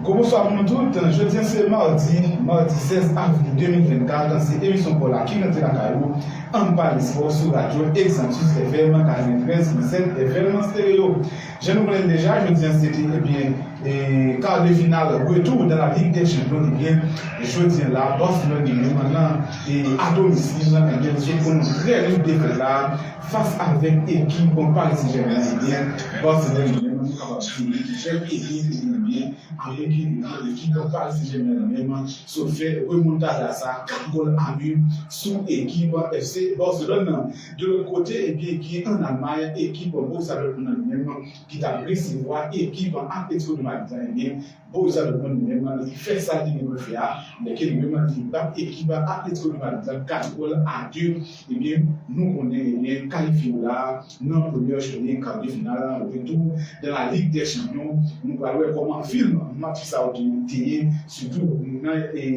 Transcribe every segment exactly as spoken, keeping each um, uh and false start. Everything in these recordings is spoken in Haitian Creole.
Bonswa pou nou tout. Jodi a se madi, madi sèz avril de mil vennkat. Se emisyon pa w la ki rantre lakay ou, Ann Pale Spò sou radyo Exantus F M katreventrèz pwen sèt F M Stereo. Jan nou konnen l deja, jodi a se te, ebyen, e, kar de final retour dans la Ligue des Champions. Ebyen, jodi a la, Barcelone li menm nan, e, a domisil, ebyen, sot pran yon trè loud defèt la, fas avèk ekip Paris Saint-Germain. Ebyen, Barcelone li menm, nou kapab di li ki fè ebyen, ebyen, ebyen, avèk ekip Paris Saint-Germain li menm, sot fè remontada sa, kat gòl a en sou ekip F C Barcelone nan. De lòt kote, ebyen, ki an Almay, ekip Borussia Dortmund nan li menm, ki t ap resevwa ekip Atletico de Madrid la, ebyen, Borussia Dortmund li menm, li fè sa li gen pou l fè a, men ke li menm, li bat ekip Atletico de Madrid la, kat gòl a de, ebyen, nou konnen, ebyen, kalifye w la, nan premyè jounen kar de final, retour dans la Ligue des Champions. Nou pral wè kòman fim match sa yo te, te ye, sitou nan, e,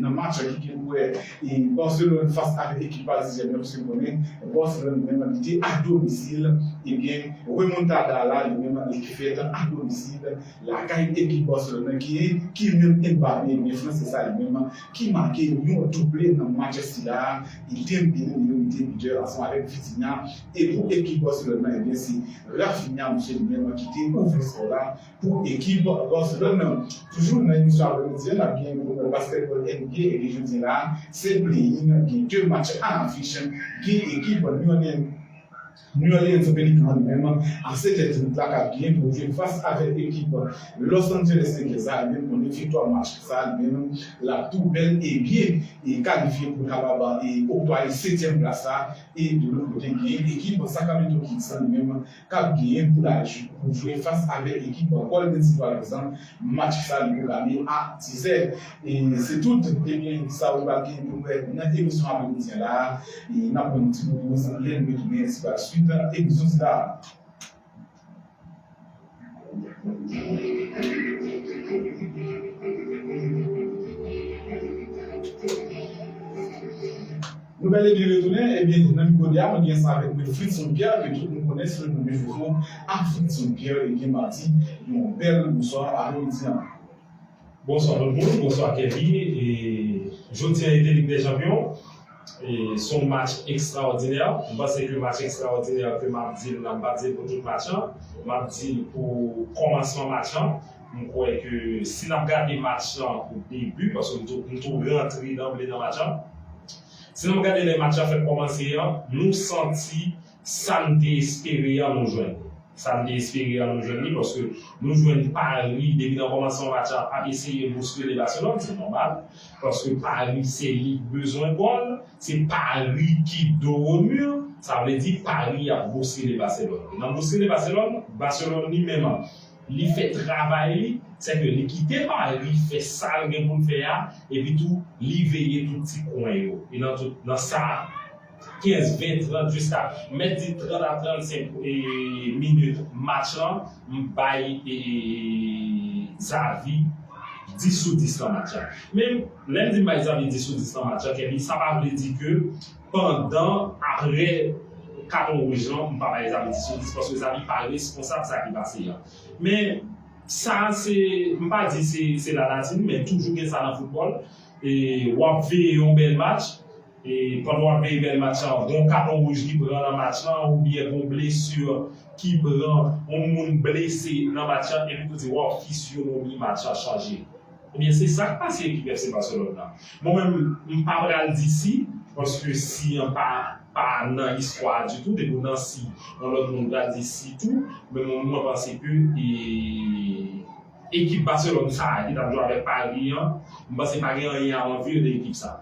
nan match ki gen pou wè, e, Barcelone fas avèk ekip Paris Saint-Germain, paske nou konnen Barcelone menm li te a domisil, ebyen, remontada la, li menm li fèt a domisil, lakay ekip Barcelone nan ki, ki menm Mbappé, ebyen, fransè sa li menm, ki make yon double nan match sila, e Dembélé li menm li te butè ansanm avèk Vitinha, e pou ekip Barcelone nan, ebyen, se Raphinha, mesye, li menm ki te ouvri skò la pou ekip Barcelone nan. Toujou nan emisyon apremidi a, n ap gen pou nou basketball N B A, e jodi a la, se play-in, gen de match a afich, gen ekip New Orleans, New Orleans Pelicans li menm, a sèt è trant la k ap gen pou jwe fas avèk ekip Los Angeles Lakers la, li menm konnen viktwa match sa, li menm l ap tou bèl e byen, e kalifye pou kapab, e, oktwaye setyèm plas la, e de lòt kote gen ekip Sacramento Kings li menm, k ap genyen pou l al jwe, pou jwe fas avèk ekip Golden State Warriors la. Match sa li pwograme a diz è. E se tout, ebyen, sa ou pral gen pou nou wè nan emisyon apremidi a la. E n ap pran yon ti poz, lè n retounen, se pa swit emisyon sila. Nou bèl e byen retounen, ebyen, nan mikwo de a, mwen gen ansanm avèk mwen Fritson Pierre, ke tout moun konnen sou le non de Fofo, a Fritson Pierre, ebyen, m ap di yon bèl bonswa apremidi a. Bonswa tout moun, bonswa Kevin. E jodi a, e te Lig dè Chanpyon. E se yon match ekstraòdinè. M panse ke match ekstraòdinè ke m ap di l la, m p ap di l pou tout match lan. M ap di l pou kòmansman match lan. M kwè ke si n ap gade match lan pou debi, paske m tou, m tou rantre danble nan match lan. Si n ap gade lè match lan fèk kòmanse an, nou santi sa n te espere an nou jwenn. Sa n te espere an nou jwenn li, paske nou jwenn Paris depi nan kòmansman match la ap eseye bouskile Barcelone, se nòmal, paske Paris se li k bezwen gòl, se Paris ki do au mur, sa vle di Paris ap bouskile Barcelone. E nan bouskile Barcelone, Barcelone li menm, li fè travay li, sèke li kite Paris fè sa l gen pou l fè a, epi tou li veye tout ti kwen yo. E nan tout, nan sa, kenz, ven, trant, jiska, mèt di trant a trannsenk, e, minit match lan, m bay, e, Xavi dis sou dis nan match lan. Men, lè m di m bay Xavi dis sou dis nan match lan, Kevin, sa pa vle di ke pandan, apre katon wouj lan, m pa bay Xavi dis sou dis, paske Xavi pa responsab sa ki pase an. Men, sa, se, m pa di se, se lanati, men toujou gen sa nan foutbòl. E w ap veye yon bèl match, e pandan w ap veye bèl match lan, gon katon wouj ki pran nan match lan, oubyen gon blesi ki pran, yon moun blese nan match lan, epi tou di, waw, fizyonòmi match lan chanje. Ebyen, se sa k pase ekip F C Barcelone la. Mwen menm, m pa pral di si, paske si an pa, pa nan istwa a ditou, depi w nan si, yon lòt moun pral di si tou, men mwen, mwen panse ke, e, ekip Barcelone sa a, ki t ap jwe avèk Paris an, m panse pa gen anyen a anvi de ekip sa a.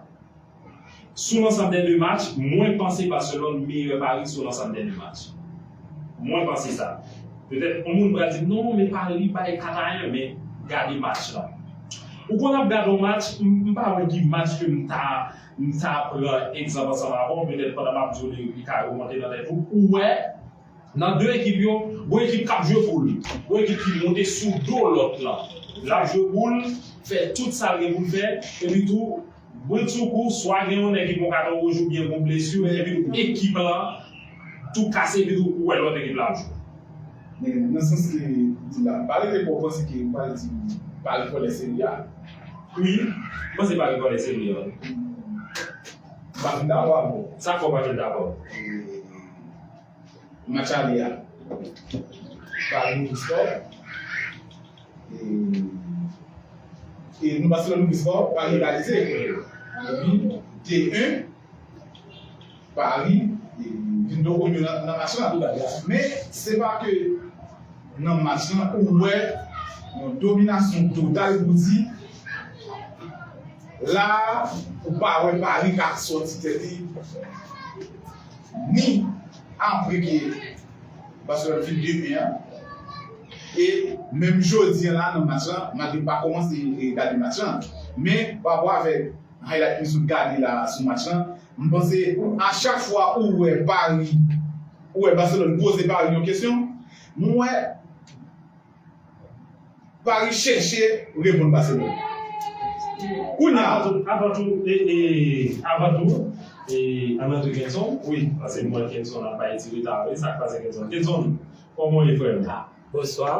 Sou lansanm dè de match, mwen panse Barcelone meyè Paris sou lansanm dè de match. Mwen panse sa. Petèt, yon moun pral di, non, men Paris bay kat a en, men gade match lan. Ou konn ap gade yon match, m, m pa wè ki match ke m ta, m ta pran egzanp ansanm avè w, petèt pandan m ap di w li, li ka remonte nan tèt ou, ou wè, nan de ekip yo, gon ekip k ap jwe pou l. Gon ekip ki monte sou do lòt lan. L ap jwe pou l, fè tout sa l gen pou l fè, epi tou, bridsoukou, swa gen yon nèg ki pran katon wouj oubyen gon blesi, epi tou ekip lan tou kase, epi tou ou wè lòt ekip la ap jwe. Men nan sans ke di la, pa rete pou w panse ke m pral di Paris vòlè seri a. Wi, m panse Paris vòlè seri a. M pa fin dakò avè w. Sa fè w pa fin dakò? E, match ale a, Paris ouvri skò. E, e nou Barcelone ouvri skò, Paris egalize. Epi de en, Paris, e, vin domine nan, nan match la. Men, se pa ke nan match lan, ou wè yon dominasyon total pou di, la, ou pa wè Paris ka sòti tèt li. Ni apre ke Barcelone fin de en an, e menm jodi an la, nan match lan, malgre m pa kòmanse, e, gade match lan, men pa rapò avèk highlight m sot gade la sou match lan, m panse a chak fwa ou wè Paris, ou wè Barcelone poze Paris yon kesyon, m wè Paris chèche reponn Barcelone. Kounye a, avan tou, avan tou, e, e, avan tou, e, ann antre Kenson, wi, paske m wè Kenson ap bay ti reta, wi, sa k pase Kenson? Kenson, kòman w ye, frè m? Bonswa.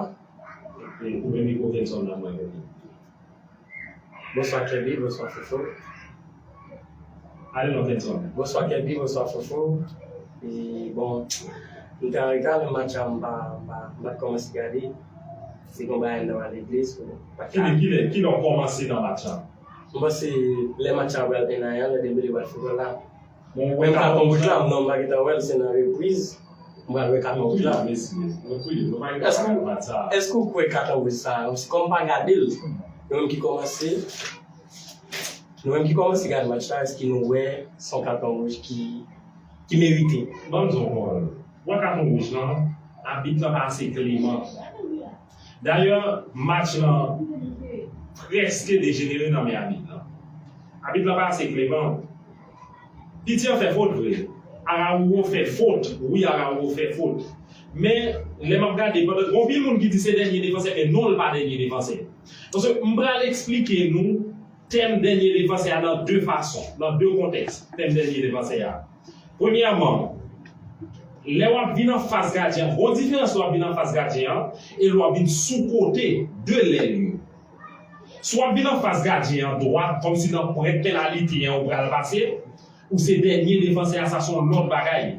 E, koupe mikwo Kenson nan mwen, Kenson. Bonswa Kenson, bonswa Kenson. Ale non, Kenson. Bonswa Kenson, bonswa Kenson. E, bon, m te an reta, men match la, m pa, m pa, m pa t kòmanse gade. Se yon bagay m t al legliz, m pa t ka. Kilè, kilè, kilè w kòmanse nan match la? M panse lè match la pral en a en an, lè Dembélé pral fè gòl la. Bon, ou wè katon wouj la? Non, m pa gentan wè l, se nan repriz. M pral wè katon wouj la. Wi, mesye, wi, nou pa gentan wè match sa. Èske w kwè katon wouj sa? Se kòm m pa gade l. Nou menm ki kòmanse, nou menm ki kòmanse gade match la, èske nou wè se yon katon wouj ki, ki merite? Ban m di w yon pawòl. Wè katon wouj lan, abit lan pa ase kleman. Dayè, match lan prèske dejenere nan men abit lan. Abit lan pa ase kleman. Piti an fè fot vre. Araujo fè fot. Wi, Araujo fè fot. Men, lè m ap gade, pandan, gen anpil moun ki di se dènye defansè, men non, l pa dènye defansè. Paske m pral eksplike nou tèm dènye defansè a nan de fason, nan de kontèks, tèm dènye defansè a. Premyèman, lè w ap vin anfas gadyen an, gon diferans lè w ap vin anfas gadyen an e lè w ap vin sou kote de lèl yo. Si w ap vin anfas gadyen an dwat, kòmsi nan pwent penalite an ou pral pase, ou se dènye defansè a, sa se yon lòt bagay.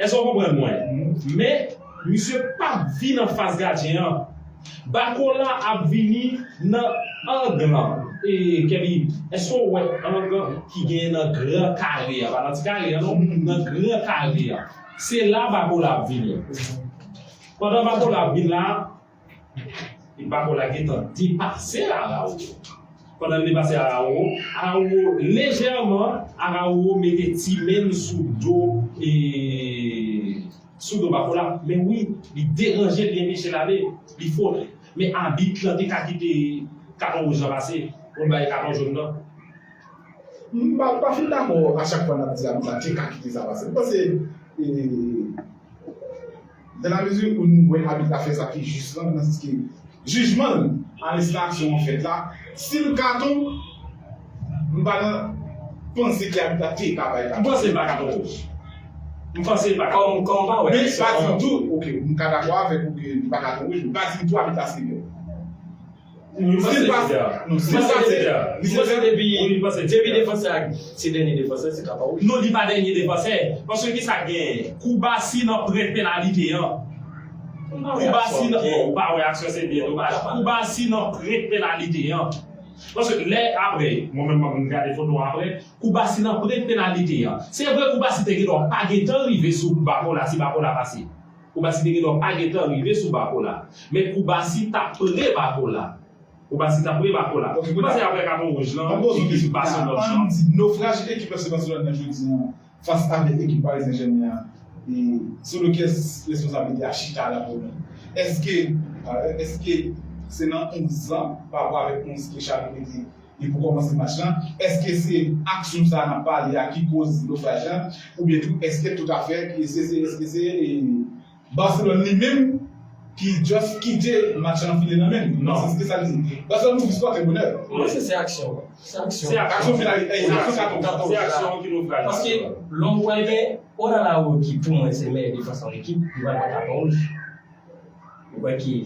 Èske w konprann mwen? Men, misye p ap vin anfas gadyen an. Bakola ap vini nan ang lan. E, Kèbi, èske w wè ang ki genyen nan gran kare a? Pa nan ti kare a, non. Nan gran kare a. Se la Bakola ap vini. Pandan Bakola ap vin la, Bakola gentan depase Araujo. Pandan l depase Araujo, Araujo lejèman, Araujo mete ti men l sou do, e, sou do Bakola. Men wi, li deranje l, li enpeche l ale, li fot. Men abit lan te ka kite katon wouj lan pase, pou l bay katon jòn nan. M pa, pa fin dakò a chak fwa n ap di abit la te ka kite sa pase. M panse, e, dans la mesure où nou wè abit la fè sa ki jis lan, nan sans ke jijman l, a lenstan aksyon an fèt la, si l katon, m pa nan panse ke abit la te ka bay katon. M panse l pa katon wouj. M panse l pa katon. Kòm, kòm pa wè. Men pa di m tou, ok, m ka dakò avèk ou ke li pa katon wouj, men pa di m tou abit la serye. Wi, m panse l pa, non, si l pa serye, li se depi, depi defansè a, se dènye defansè, se katon wouj. Non, li pa dènye defansè. Paske kisa k genyen? Koubasi nan pwent penalite an. Koubasi nan, bon, ou pa wè aksyon, se byen domaj. Koubasi nan pwent penalite an. Paske lè apre, mwen menm m ap gade foto apre, Koubasi nan pwent penalite an. Se vre Koubasi te gendwa pa gentan rive sou Bakola si Bakola pase. Koubasi te gendwa pa gentan rive sou Bakola. Men Koubasi t ap pre Bakola. Koubasi t ap pre Bakola. Koubasi apre katon wouj lan, ekip Barcelone lan. Ann di, nofraj ekip F C Barcelone nan jodi an, fas avèk ekip Paris Saint-Germain an, e sou lekèl responsablite a chita la pou nou? Èske, èske se nan onz an, pa rapò avèk onz ke Xavi mete li pou kòmanse match lan? Èske se aksyon sa a n ap pale a ki koz nofraj lan? Oubyen tou, èske toutafè, èske se, èske se, e, Barcelone li menm ki just kite match lan file nan men l? Non. Se sa l di. Barcelone ouvri skò trè bonè. Mwen se, se aksyon. Se aksyon. Se aksyon. Aksyon final, e, aksyon katon. Se aksyon ki nofraj. Paske lè w wè gen Ronaldo ki pou mwen se meyè defansè nan ekip, li pa nan katon wouj. Wè ki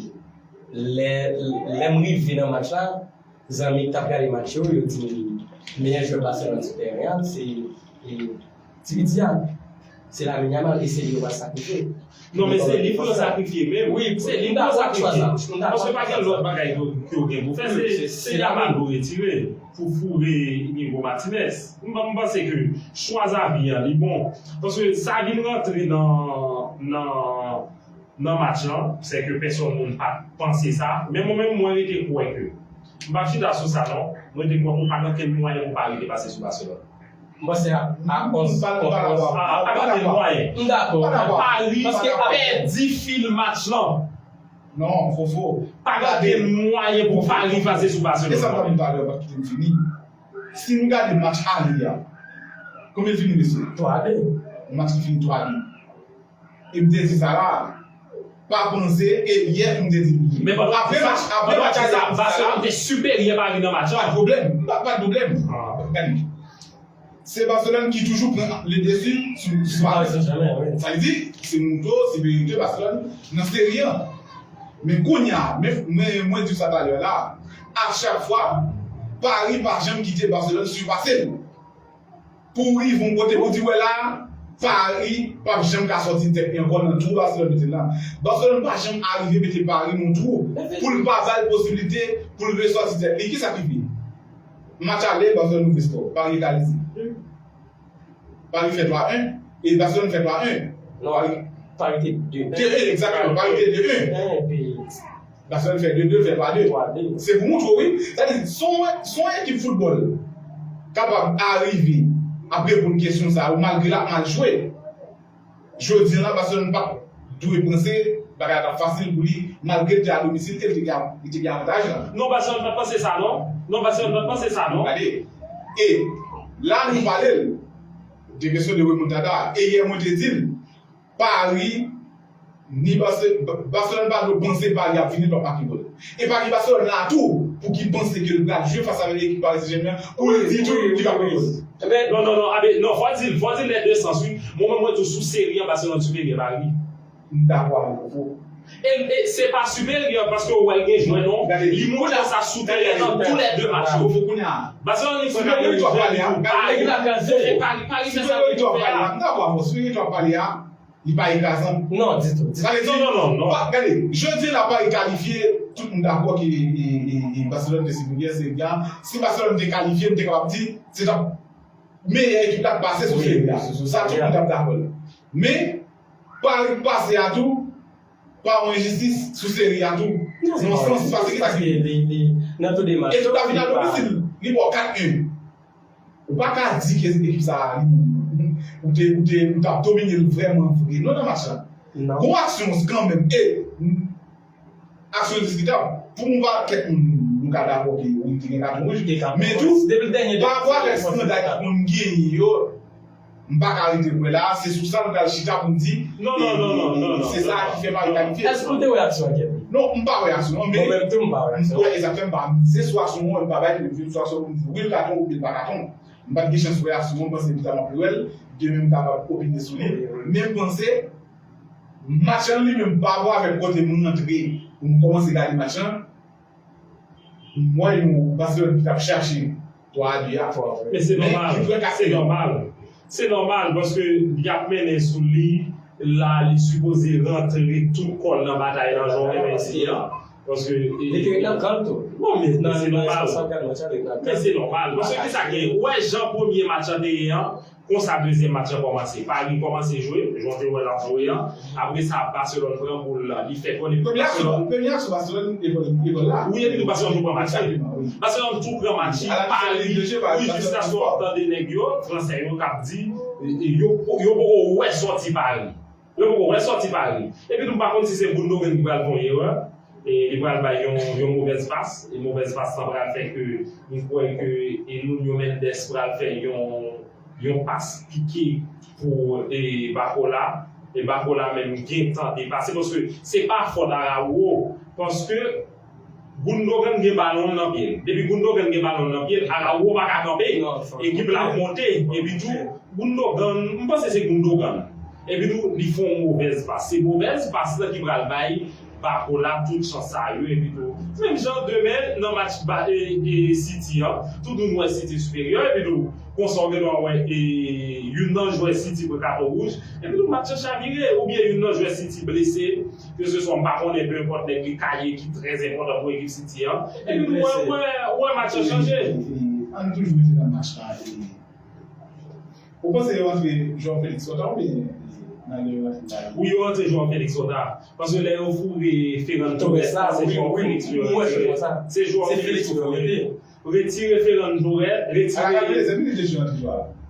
lè lè m rive nan match la, zanmi k t ap gade match yo, yo di m meyè jwè Barcelone sou teren an se e, Ti Vidya. Se Lamine Yamal e se li yo pral sakrifye. Non, men se li pou yo sakrifye menm. Wi, se li pou yo sakrifye. Paske pa gen lòt bagay ki yo gen pou fè. Se Yamal pou retire, pou foure Nico Martinez. M panse ke chwa Xavi an li bon. Paske Xavi rantre nan nan nan match lan, sèke pèsonn moun pa t panse sa, men mwen menm mwen rete kwè ke, m pa chita sou sa non, mwen rete kwè ou pa gen okenn mwayen pou Paris te pase sou Barcelone. M panse a a onz kont onz. Pa gen okenn mwayen. M dakò. Paris pèdi fil match lan. Non, Fofo. Pa gen okenn mwayen pou Paris pase sou Barcelone. E sa m t ap di talè, w pa kite m fini. Si nou gade match ale a, konbyen l fini, mesye? Twa de. Yon match ki fini twa de. E m te di sa la, pa panse, e yè pou m te di l. Men pandan apre match, apre match sa, Barcelone te siperyè Paris nan match la. Pa de pwoblèm, pa, pa de pwoblèm. Gade. Se Barcelone ki toujou pran le dessus sou, sou Paris Saint-Germain. Sa vle di, se montre w siperyorite Barcelone nan seri an. Men kounye a, men, men mwen di w sa talè la, a chak fwa, Paris pa janm kite Barcelone sipase l. Pou w rive yon kote pou di wè la, Paris p ap janm ka sòti tèt li ankò nan twou Barcelone mete l lan. Barcelone pa janm arive mete Paris nan twou pou l pa ba l posiblite pou l resòti tèt li. Kisa ki vin? Match ale, Barcelone ouvri skò, Paris egalize. Paris fè twa en e Barcelone fè twa en. Non, Paris te de en. De en, egzakteman, Paris te de en. Barcelone fè de de, fè twa de. Se pou montre w, wi. Sa di, se yon, se yon ekip foutbòl kapab arive ap reponn kesyon sa yo, malgre l ap mal jwe. Jodi a la, Barcelone pa t dwe panse bagay la t ap fasil pou li, malgre l te a domisil, ke l te gen, li te gen avantaj la. Non, Barcelone pa t panse sa, non. Non, Barcelone pa t panse sa, non. Gade. E la, nou pale l de kesyon de remontada. E yè, mwen te di l, Paris, ni Barce-, Barcelone pa dwe panse Paris ap vini, l p ap make gòl. E pa gen Barcelone la tou, pou ki panse ke l pral jwe fas avèk ekip Paris Saint-Germain, pou l di tou, li p ap make gòl. Enben, non, non, non, abe, non, fò di l, fò di l nan de sans, wi. Mwen menm, mwen tou sou seri an, Barcelone siperyè Paris. M dakò avè w, Fofo. E, e se pa siperyè, paske w wè l gen jwè, non. Li montre sa sou teren nan tou lè de match yo. Fofo, kounye a. Barcelone li siperyè, li jwè, li Paris, Paris fè sa pou l fè a. M dakò avè w, siperyè w ap pale a. Li pa ekrazan. Non, ditou, ditou. Sa vle di, non, non, non, non. Gade, jodi a la Paris kalifye, tout moun dakò ke e, e, e, Barcelone te siperyè seri a. Si Barcelone te kalifye, m te kapab di, se t ap meyè ekip la k pase sou seri a. Sa tout moun t ap dakò la. Men, Paris pase a tou, pa yon enjistis sou seri a tou. Nan yon sans, paske ki ta gen. Nan tou de match. Ekip la vin a domisil, li ba w kat en. Ou pa ka di ke ekip sa a, li, ou te, ou te, ou t ap domine l vrèman vre. Non, nan match la. Gon aksyon kanmenm. E, aksyon diskitab. Pou mwen, pa kèk moun, nou ka dakò ke wi, te gen katon wouj. Men tou, pa rapò avèk estanda ekip moun genyen yo, m pa ka rete kwè la, se sou sa nou pral chita pou n di, non, non, non, non, non, non, se sa ki fè Paris kalifye. Èske w te wè aksyon an, Kevin? Non, m pa wè aksyon an, men mwen menm tou, m pa wè aksyon an. M pa, egzakteman, m pa mize sou aksyon an, m pa bay review sou aksyon an pou m di wi, l katon oubyen l pa katon. M pa t gen chans wè aksyon an, m panse m ta ap wè l, demen m kapab opine sou li. Men m panse, match lan li menm, pa rapò avèk kote m rantre pou m kòmanse gade match lan, m wè yon Barcelone ki t ap chache twa a de a. Men se nòmal, se nòmal. Se nòmal, paske y ap mennen sou li, la, li sipoze rantre tout kò l nan batay lan, jan w renmen di a. Paske, e, li te ret nan kan l tou. Bon, men, men se nòmal. Men se nòmal. Paske kisa k gen? Ou wè jan premye match lan te ye an, konsa dezyèm match lan kòmanse. Paris kòmanse jwe, jan w te wè l ap jwe an. Apre sa, Barcelone pran boul la. Li fè konnen Barcelone. Premye aksyon Barcelone, e gòl, e gòl la. Wi, epi tou Barcelone tou pran match li. Barcelone tou pran match li. Paris, wi, jiskaske w ap tande nèg yo, fransè yo, k ap di, e, e, yo, yo poko wè sòti Paris. Yo poko wè sòti Paris. Epi tou, m pa konn si se Gundogan ki pral fè yon erè. E li pral bay yon, yon movèz pas. E movèz pas lan pral fè ke, m kwè ke, e Nuno Mendes pral fè yon, yon pas pike pou, e, Barcola. E Barcola menm gentan depase. Paske se pa fòt Araujo. Paske Gundogan gen balon nan pye l. Depi Gundogan gen balon nan pye l, Araujo pa ka kanpe. Ekip la ap monte. Epi tou, Gundogan, m panse se Gundogan. Epi tou, li fè yon movèz pas. Se movèz pas lan ki pral bay Barcola, tout chans sa yo, epi tou, menm jan demen, nan match ba, e, e, City an, tout moun wè City siperyè, epi tou, konsa w gen dwa wè, e, youn nan jwè City pran katon wouj, epi tou, match lan chavire, oubyen youn nan jwè City blese, ke se swa, m pa konnen, pe enpòt nèg li ka ye ki trè enpòtan pou ekip City an, epi tou, wè, wè, wè match lan chanje. Ann toujou rete nan match la. Ou panse yo rantre João Felix twò ta oubyen nan lè yo rantre Paris? Wi, yo rantre João Felix twò ta. Paske lè yo foure Ferran Torres la, se João Felix yo rantre. Se João Felix yo foure. Retire Ferran Torres, retire.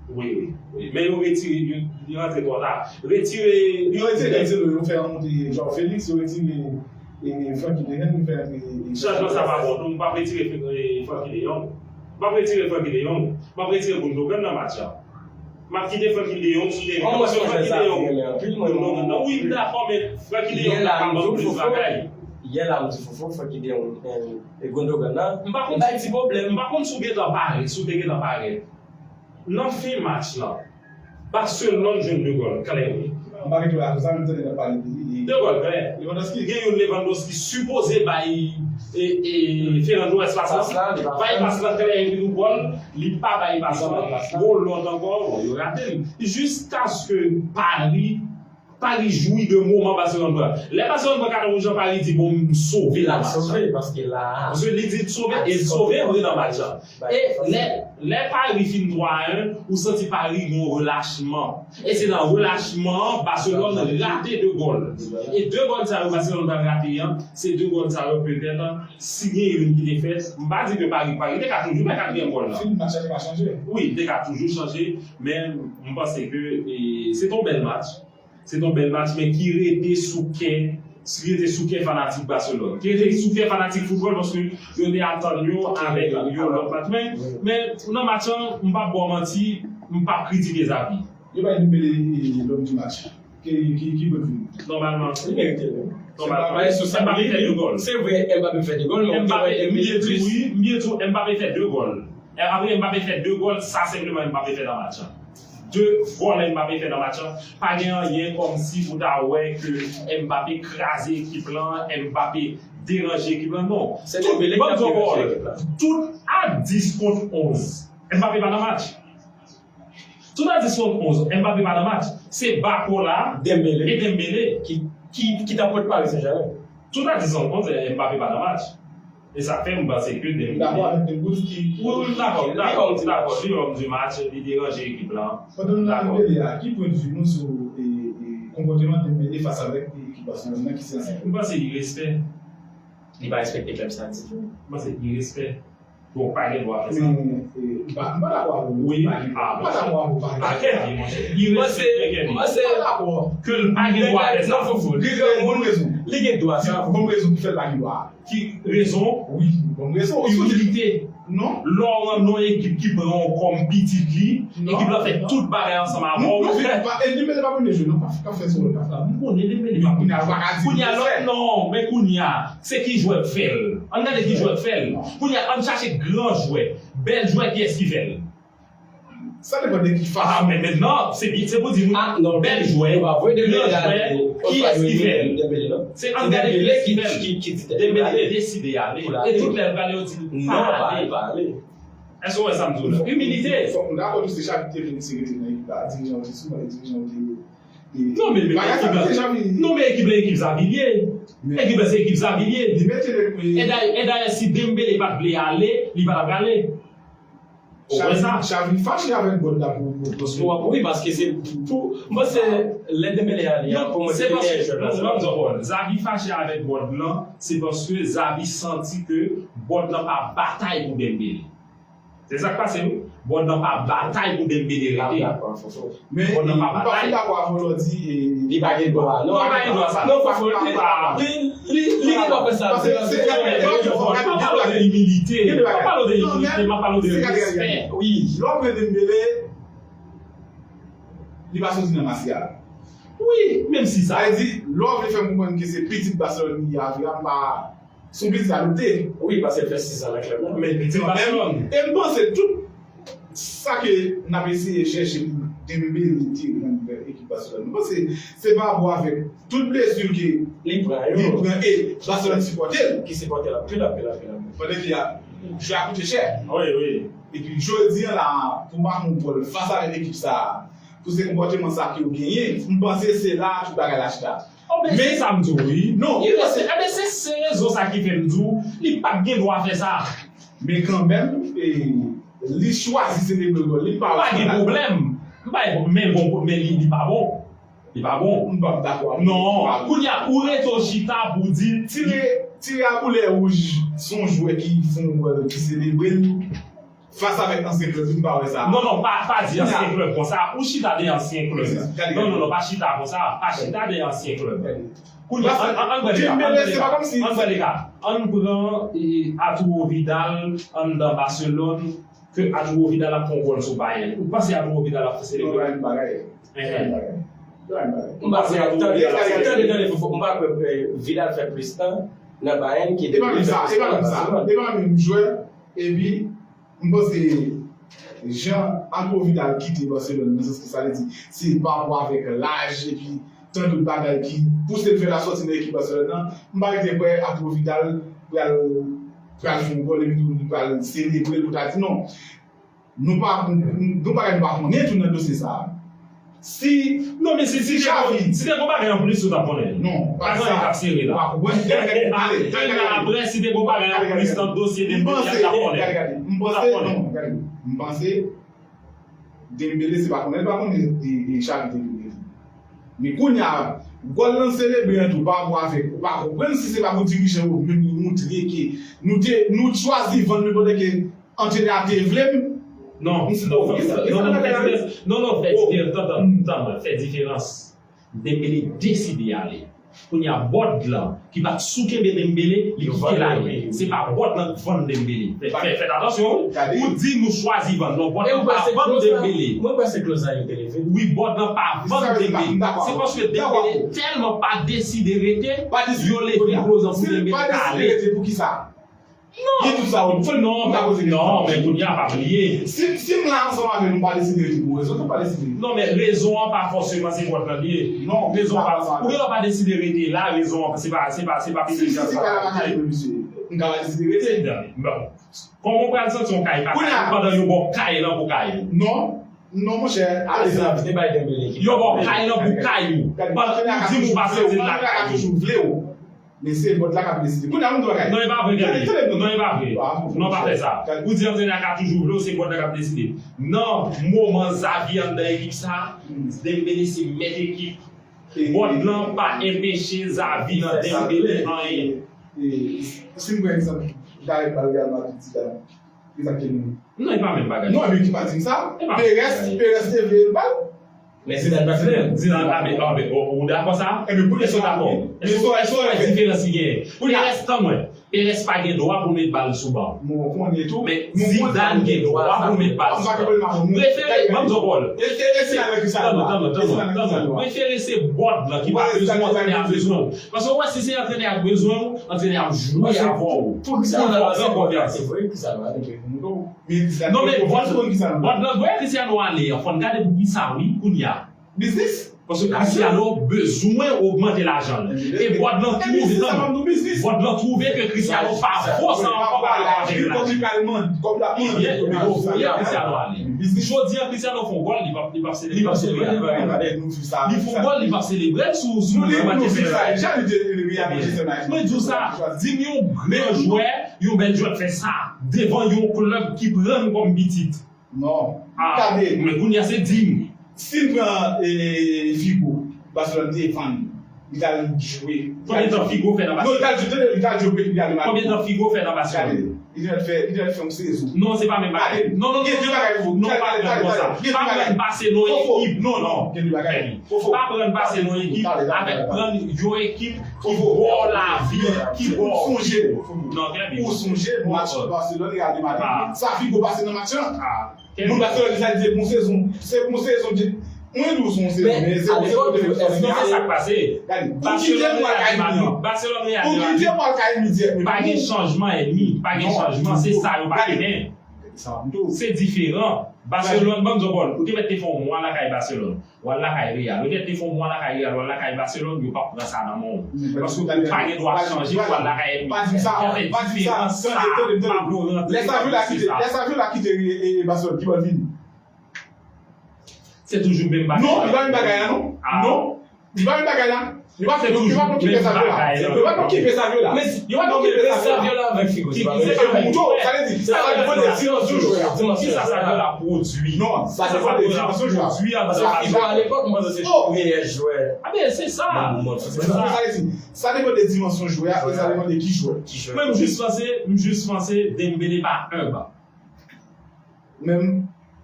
Wi, wi, wi. Men yo retire, yo, yo rantre twò ta. Retire. Yo retire Cancelo, yo fè monte João Felix, yo retire, e, Frankie de Jong, yo fè rantre, e, Chanjman sa pa bon. Non, m p ap retire, e, Frankie de Jong. M p ap retire Frankie de Jong. M ap retire Gundogan nan match la. M ap kite Frankie de Jong sou teren an paske Frankie de Jong. Gundogan nan, wi, m dakò, men Frankie de Jong ta ka ban plis bagay. Yè la, m di Fofo, Frankie de Jong, e, e Gundogan nan. M pa konn, bay ti pwoblèm. M pa konn si w gentan pare, si w te gentan pare. Nan fen match lan, Barcelone jwenn de gòl klè, wi. M pa gen dwa, sa menm tande n ap pale de li. De gòl klè. Lewandowski. Gen youn Lewandowski sipoze bay, e, e, Ferran Torres pas lan. Bay pas lan klè, epi nou gòl, li pa bay pas lan. Gon lòt ankò, bon, yo rate l. Jiskaske Paris, Paris jwi de moman Barcelone pran. Lè Barcelone pran katon wouj lan, Paris di, bon, m sove nan match lan. Paske li di l sove, e l sove vre nan match lan. E lè, lè Paris fin twa a en, ou santi Paris gen yon relachman. E se nan relachman an, Barcelone rate de gòl. E de gòl sa yo Barcelone pral rate an, se de gòl sa yo petèt, si gen youn ki te fèt, m pa di ke Paris, Paris te ka toujou fè katriyèm gòl lan. Fin match la te ka chanje. Wi, li te ka toujou chanje, men m panse ke, e, se te yon bèl match. Se te yon bèl match, men ki rete sou kè, ki rete sou kè fanatik Barcelone. Ki rete sou kè fanatik foutbòl, paske yo te atann yo avèk yon lòt match. Men, men nan match lan, m p ap ba w manti, m p ap kritike Xavi. Yo bay Dembélé, e, l'homme du match. Ki, ki, ki pwennvi nou? Nòmalman. Li merite l menm. Nòmalman. Mbappé fè de gòl. Se vre, Mbappé fè de gòl, men Mbappé, m byen di w, wi, m byen di w, Mbappé fè de gòl. E apre Mbappé fè de gòl, sa senpleman Mbappé fè nan match lan. De gòl Mbappé fè nan match lan. Pa gen anyen kòmsi ou ta wè ke Mbappé kraze ekip lan, Mbappé deranje ekip lan. Non. Se Dembélé ki ap deranje ekip lan. Tout a dis kont onz, Mbappé pa nan match. Tout a dis kont onz, Mbappé pa nan match. Se Barcola e Dembélé ki, ki, ki t ap pòt Paris Saint-Germain. Tout a dis kont onz, Mbappé pa nan match. E sa fè m panse ke Dembélé. Dakò avèk Dembélé ki. Wi, wi, m dakò, m dakò, m dakò. Li homme du match, li deranje ekip lan. Pandan nou nan Dembélé a, ki pwennvi nou sou, e, e, konpòteman Dembélé fas avèk ekip Barcelone nan ki sens? M panse irespè. Li pa respekte klèb sa ditou. M panse irespè. Bon, pa gen dwa fè sa. Men, e, m pa, m pa dakò avè w. Wi, pa gen dwa. M pa dakò avè w, pa gen dwa. Pa gen dwa, monchè. Irespè, m pa dakò. Ke l pa gen dwa fè sa. Non, Fofo, li gen yon bon rezon. Li gen dwa sa. Bon rezon ki fè l pa gen dwa. Ki rezon? Wi, bon rezon. Imilite. Non. Lè w rann yon ekip ki pran w kòm pitit li, ekip la fè tout bagay ansanm avè w. Non, non, non, e Dembélé pa premye jwe, non, pa, pa fè sou lòt afè. M konnen Dembélé pa premye jwe. Kounye a lòt, non, men kounye a, se ki jwè k fè l? Ann gade ki jwè k fè l. Kounye a, ann chache gran jwè, bèl jwè, kiyès ki fè l? Sa depann de ki fason. Ah, men mentnan, se byen, se pou di nou, bèl jwè, gran jwè, kiyès ki fè l? Se ann gade kiyès ki fè l. Dembélé deside ale. E tout lè l prale, yo di l pa ale. Èske w wè sa m di w la? Imilite. Fòk nou dakò tou se Xavi ki te vle li se rete nan ekip la. Dirijan yo te sou mwen, dirijan yo te. Non, men, men ekip la, non, men ekip la, ekip Xavi li ye. Ekip la, se ekip Xavi li ye. E dayè, e dayè, si Dembélé pa t vle ale, li pa t ap prale. Ou wè sa? Xavi fache avèk bòd la pou, pou, pou. Wi, paske se pou, m panse lè Dembélé ale a, pou mwen, se te meyè jwè nan sa. Xavi fache avèk bòd lan, se paske Xavi santi ke bòd lan pa batay pou Dembélé. Se sa k pase, wi. Bòd lan pa batay pou Dembélé rete. Bòd lan pa batay. Men m pa fin dakò avè w lè w di, e, li pa gen dwa. Non, li pa gen dwa sa. Non, Fofo, li, li, li gen dwa fè sa. Paske se, m pa pale w de imilite. M pa pale w de imilite, m ap pale w de respè. Wi. Lè w ap pale Dembélé, li pa soti nan Masyal. Wi, menm si sa. Sa vle di, lè w vle fè m konprann ke se pitit Barcelone li ye a vre a, m pa. Sou bizalote. Wi, paske l fè sis an nan klèb la. Men pitit Barcelone. E m panse tout sa ke n ap eseye chèche pou Dembélé te rann ekip Barcelone. Mwen panse se pa rapò avèk tout blesi ke li pran e Barcelone sipòte l. Ki sipòte l anpil, anpil, anpil, anpil. Pandan ke y ap jwe a koute chè. Wi, wi. Epi jodi a la, pou make yon gòl fas avèk ekip sa a, pou se konpòteman sa ke w genyen, m panse se la tout bagay la chita. Oh, men se sa m di w wi. Non, li reste, ebyen se se rezon sa ki fè m di w li pa t gen dwa fè sa. Men kanmenm, li chwazi selebre gòl li, li pa. Pa gen pwoblèm. M pa gen pwoblèm, men bon, men li, li pa bon. Li pa bon. M p ap dakò avè w. Non, kounye a, ou rete w chita pou w di. Tire, tire a koulè wouj, se yon jwè ki fè yon gòl, ki selebre l. Fas avèk ansyen klèb, m pa wè sa. Non, non, pa, pa di ansyen klèb konsa. Ou chita dèyè ansyen klèb. Non, non, non, pa chita konsa. Pa chita dèyè ansyen klèb. Kounye a, ann, ann, ann pran le ka. Ann pran le ka. Ann pran Arturo Vidal anndan Barcelone, ke Arturo Vidal ap fè yon gòl sou Bayern. Ou panse Arturo Vidal ap fè selebre? Yon bagay. Yon bagay. M pa kwè, tande, tande, tande, tande, m pa kwè Vidal fè plis tan nan Bayern ke Dembélé fè plis tan nan Barcelone. E pa menm jwè, epi M panse jan Arturo Vidal kite Barcelone nan sans ke sa vle di se pa rapò avèk laj epi tan dòt bagay ki pouse l fè l ap sòti nan ekip Barcelone nan, m pa rete kwè Arturo Vidal pral pral fè yon gòl epi tou li pral selebre l pou ta di non. Nou pa nou bagay nou pa konnen tou nan dosye sa a. Si. Non, men si, si te gon, si te gon bagay anplis, ou t ap konnen. Non, pa sa. Ou pa konprann. Gade, gade, gade, gade. Apre, si te gon bagay anplis nan dosye Dembélé a, ou t ap konnen. Gade, gade. M panse, non, gade. M panse Dembélé, se pa konnen, li pa konnen Xavi te vin. Men kounye a, gòl lan selebre an tou, pa rapò avèk, ou pa konprann si se pa pou dirijan yo menm yo montre ke nou te, nou t chwazi vann li pandan ke Antrenè a te vle m. Non, non, non, fè diferans. Non, non, fè diferans. Tann, tann, tann mwen, fè diferans. Dembélé deside ale. Kounye a, bòd lan, ki pa t sou kenbe Dembélé, li kite l ale. Se pa bòd lan k vann Dembélé. Fè, fè, fèt atansyon, wi. Ou di nou chwazi vann. Non, bòd lan pa vann Dembélé. Mwen kwè se kloz la yo te leve. Wi, bòd lan pa vann Dembélé. Se paske Dembélé tèlman pa deside rete, yo leve kloz lan pou Dembélé ale. Li di tout sa, ou fè non, non, men kounye a pa bliye. Si, si m la ansanm avè nou, m pa deside rete pou rezon, m pa deside. Non, men rezon an pa fòseman se bòd lan li ye. Non, rezon an pa, ou gen dwa pa deside rete la, rezon an se pa, se pa, se pa pete jazz la. Si, si, si, kay la pa kay mwen, mesye, m ka pa deside rete. Bon. Kòman w pral santi yon kay pa kay ou pandan yo ba w kay lan pou kay ou? Non, non, monchè, ale. Yo ba w kay lan pou kay ou. Pandan ou di m ou pa santi l la kay ou. Men se bòd la k ap deside. Kounye a, m di w bagay. Non, e pa vre, Gaby. Non, e pa vre. Non, pa fè sa. Ou di antrenè a ka toujou vle w, se bòd la k ap deside. Nan moman Xavi anndan ekip sa, Dembélé se mèt ekip. Bòd lan pa enpeche Xavi nan Dembélé anyen. Si m pran egzanp, Gareth Bale Real Madrid di la. Ki sa k te vini? Non, e pa menm bagay. Non, epi ki pa di m sa? Perez, Perez te vle Bale. Men Zidane pa t vle l. Zidane pa vle l. Ou dakò sa? Èske w dakò? Èske w wè diferans ki genyen? Perez, tann mwen. Perez pa gen dwa pou met bal sou ban. Men Zidane gen dwa pou met bal sou ban. Refere, ban m di w, Paul. Tann mwen, tann mwen, tann mwen, tann mwen. Refere se bòd lan ki pa bezwen w, antrenè a bezwen w. Paske w wè si se antrenè a k bezwen w, antrenè a ap jwe avè w. Pou ki sa w fè konfyans? Non, men bòd, bòd lan, wè Cristiano ale an, fò n gade pou ki sa wi, kounye a. Biznis? Paske Cristiano bezwen ogmante lajan l. E bòd lan twouve, tann mwen. Bòd lan twouve ke Cristiano pa vo sa ankò pa rapò avèk laj. Ebyen, yo voye Cristiano ale. Jodi a, Cristiano fè yon gòl, li p ap, li p ap selebre. Li fè yon gòl, li p ap selebre sou, sou Manchester United. Mwen di w sa, di m yon gran jwè, yon bèl jwè fè sa devan yon klèb ki pran n kòm pitit. Non. Ah, men kounye a se di m. Si n pran Figo, Barcelone te vann li, li t al jwe. Konbyen tan Figo fè nan Barcelone? Non, li t al jwe, li t al jwe Real Madrid. Konbyen tan Figo fè nan Barcelone? Li te fè, li te fè yon sezon. Non, se pa menm bagay. Non, non, non, non, non, pa pran konsa. Pa pran pase non ekip. Non, non. Pa pran pase non ekip avèk pran yon ekip ki ba w lavi, ki ba w. Ou sonje, ou sonje match Barcelone Real Madrid? Sa Figo pase nan match lan. Moun Barcelone ki sa li se bon sezon. Se bon sezon. Mwen di w se yon sezon, men se bon sezon. Èske se sa k pase? Gade, pou kite m pral kay mi an. Pou kite m pral kay mi dirèk. Pa gen chanjman, ènmi. Pa gen chanjman. Se sa yo pa renmen. Se diferan. Baselòn, ban m di w, Paul, ou te mèt te fè yon mwa lakay Baselòn. W al lakay Real. Ou te mèt te fè yon mwa lakay Real, w al lakay Baselòn, yo p ap pran sa nan men w. Paske ou pa gen dwa chanje pou w al lakay ènmi. Pa di sa, pa di sa. Tande, tande, tande. Lè Saviola kite, lè Saviola kite Baselòn, ki bò l vini? Se toujou menm bagay. Non, li pa menm bagay la, non. Non. Li pa menm bagay la. Yo pa konn ki fè Saviola. Yo pa konn ki fè Saviola. Yo pa konn ki fè Saviola. Ki fè Mouto, sa vle di, sa depann de dimansyon jwè a. Ki sa Saviola pwodui? Non, sa depann de dimansyon jwè a. Sa ki jwe alepòk, mwen panse se meyè jwè. A ben, se sa. Sa vle di, sa depann de dimansyon jwè a e sa depann de ki jwè. Mwen, m jis panse, m jis panse Dembélé pa enb. Men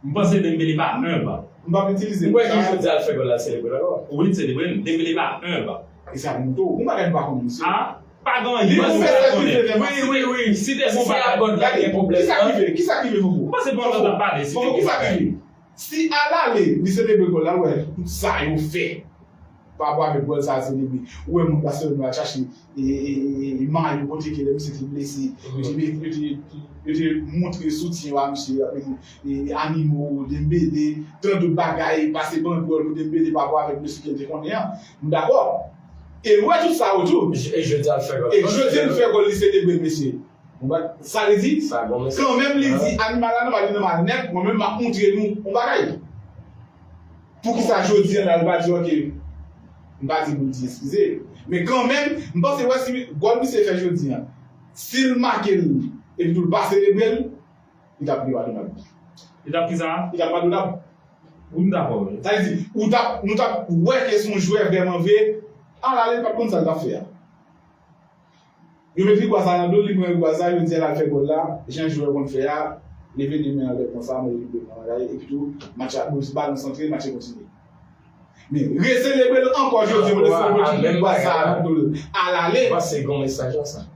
m panse Dembélé pa enb. M p ap itilize. Ou wè ki jodi a l fè gòl la, l selebre l ankò? Wi, l selebre l. Dembélé pa enb. E sa Mouto, ou pa gen dwa konnen misye. A, pa gen anyen. Li pou fè sa ki vle. Wi, wi, wi. Si te si se a gòd la gen pwoblèm. Kisa ki vle? Kisa ki vle Fofo? M panse Fofo, kisa ki vle? Si alale, li selebre gòl la, ou wè tout sa yo fè. Pa rapò avèk gòl sa a selebre. Ou wè moun Baselòn yo al chache e, e, e, e, mayo kote ke lè misye te blese. Yo te met, yo te, yo te montre soutyen yo a misye, e, e, animo Dembélé, tan dòt bagay, pase bandwòl pou Dembélé pa rapò avèk blesi ke l te konnen an. M dakò. E ou wè tout sa yo tou. E jodi a l fè gòl. E jodi a l fè gòl, li selebre mesye. Ou wè sa li di? Kanmenm li di animal la nan mal, li nan mal nèt, mwen menm m ap montre nou yon bagay. Poukisa jodi a la, li pa di, ok, m pa di pou l di eskize. Men kanmenm, m panse wè si gòl misye fè jodi a, si l make l, epi tou l pa selebre l, li t ap li padonab. Li t ap ki sa? Li t ap padonab. Wi, m dakò, wi. Sa vle di, ou t ap, nou t ap wè ke se yon jwè vrèman vre, alale, li p ap konn sa l t ap fè a. Yo met rigwa sa nan do l, li pran rigwa sa, yo di l al fè gòl la, jan jwè konn fè a, leve de men anlè konsa, mwen li pran bagay, epi tou, match la, balon santre, match la kontinye. Men, reselebre l ankò jodi, mwen reselebre tout rigwa sa nan do l. Alale. Panse gen yon mesaj nan sa.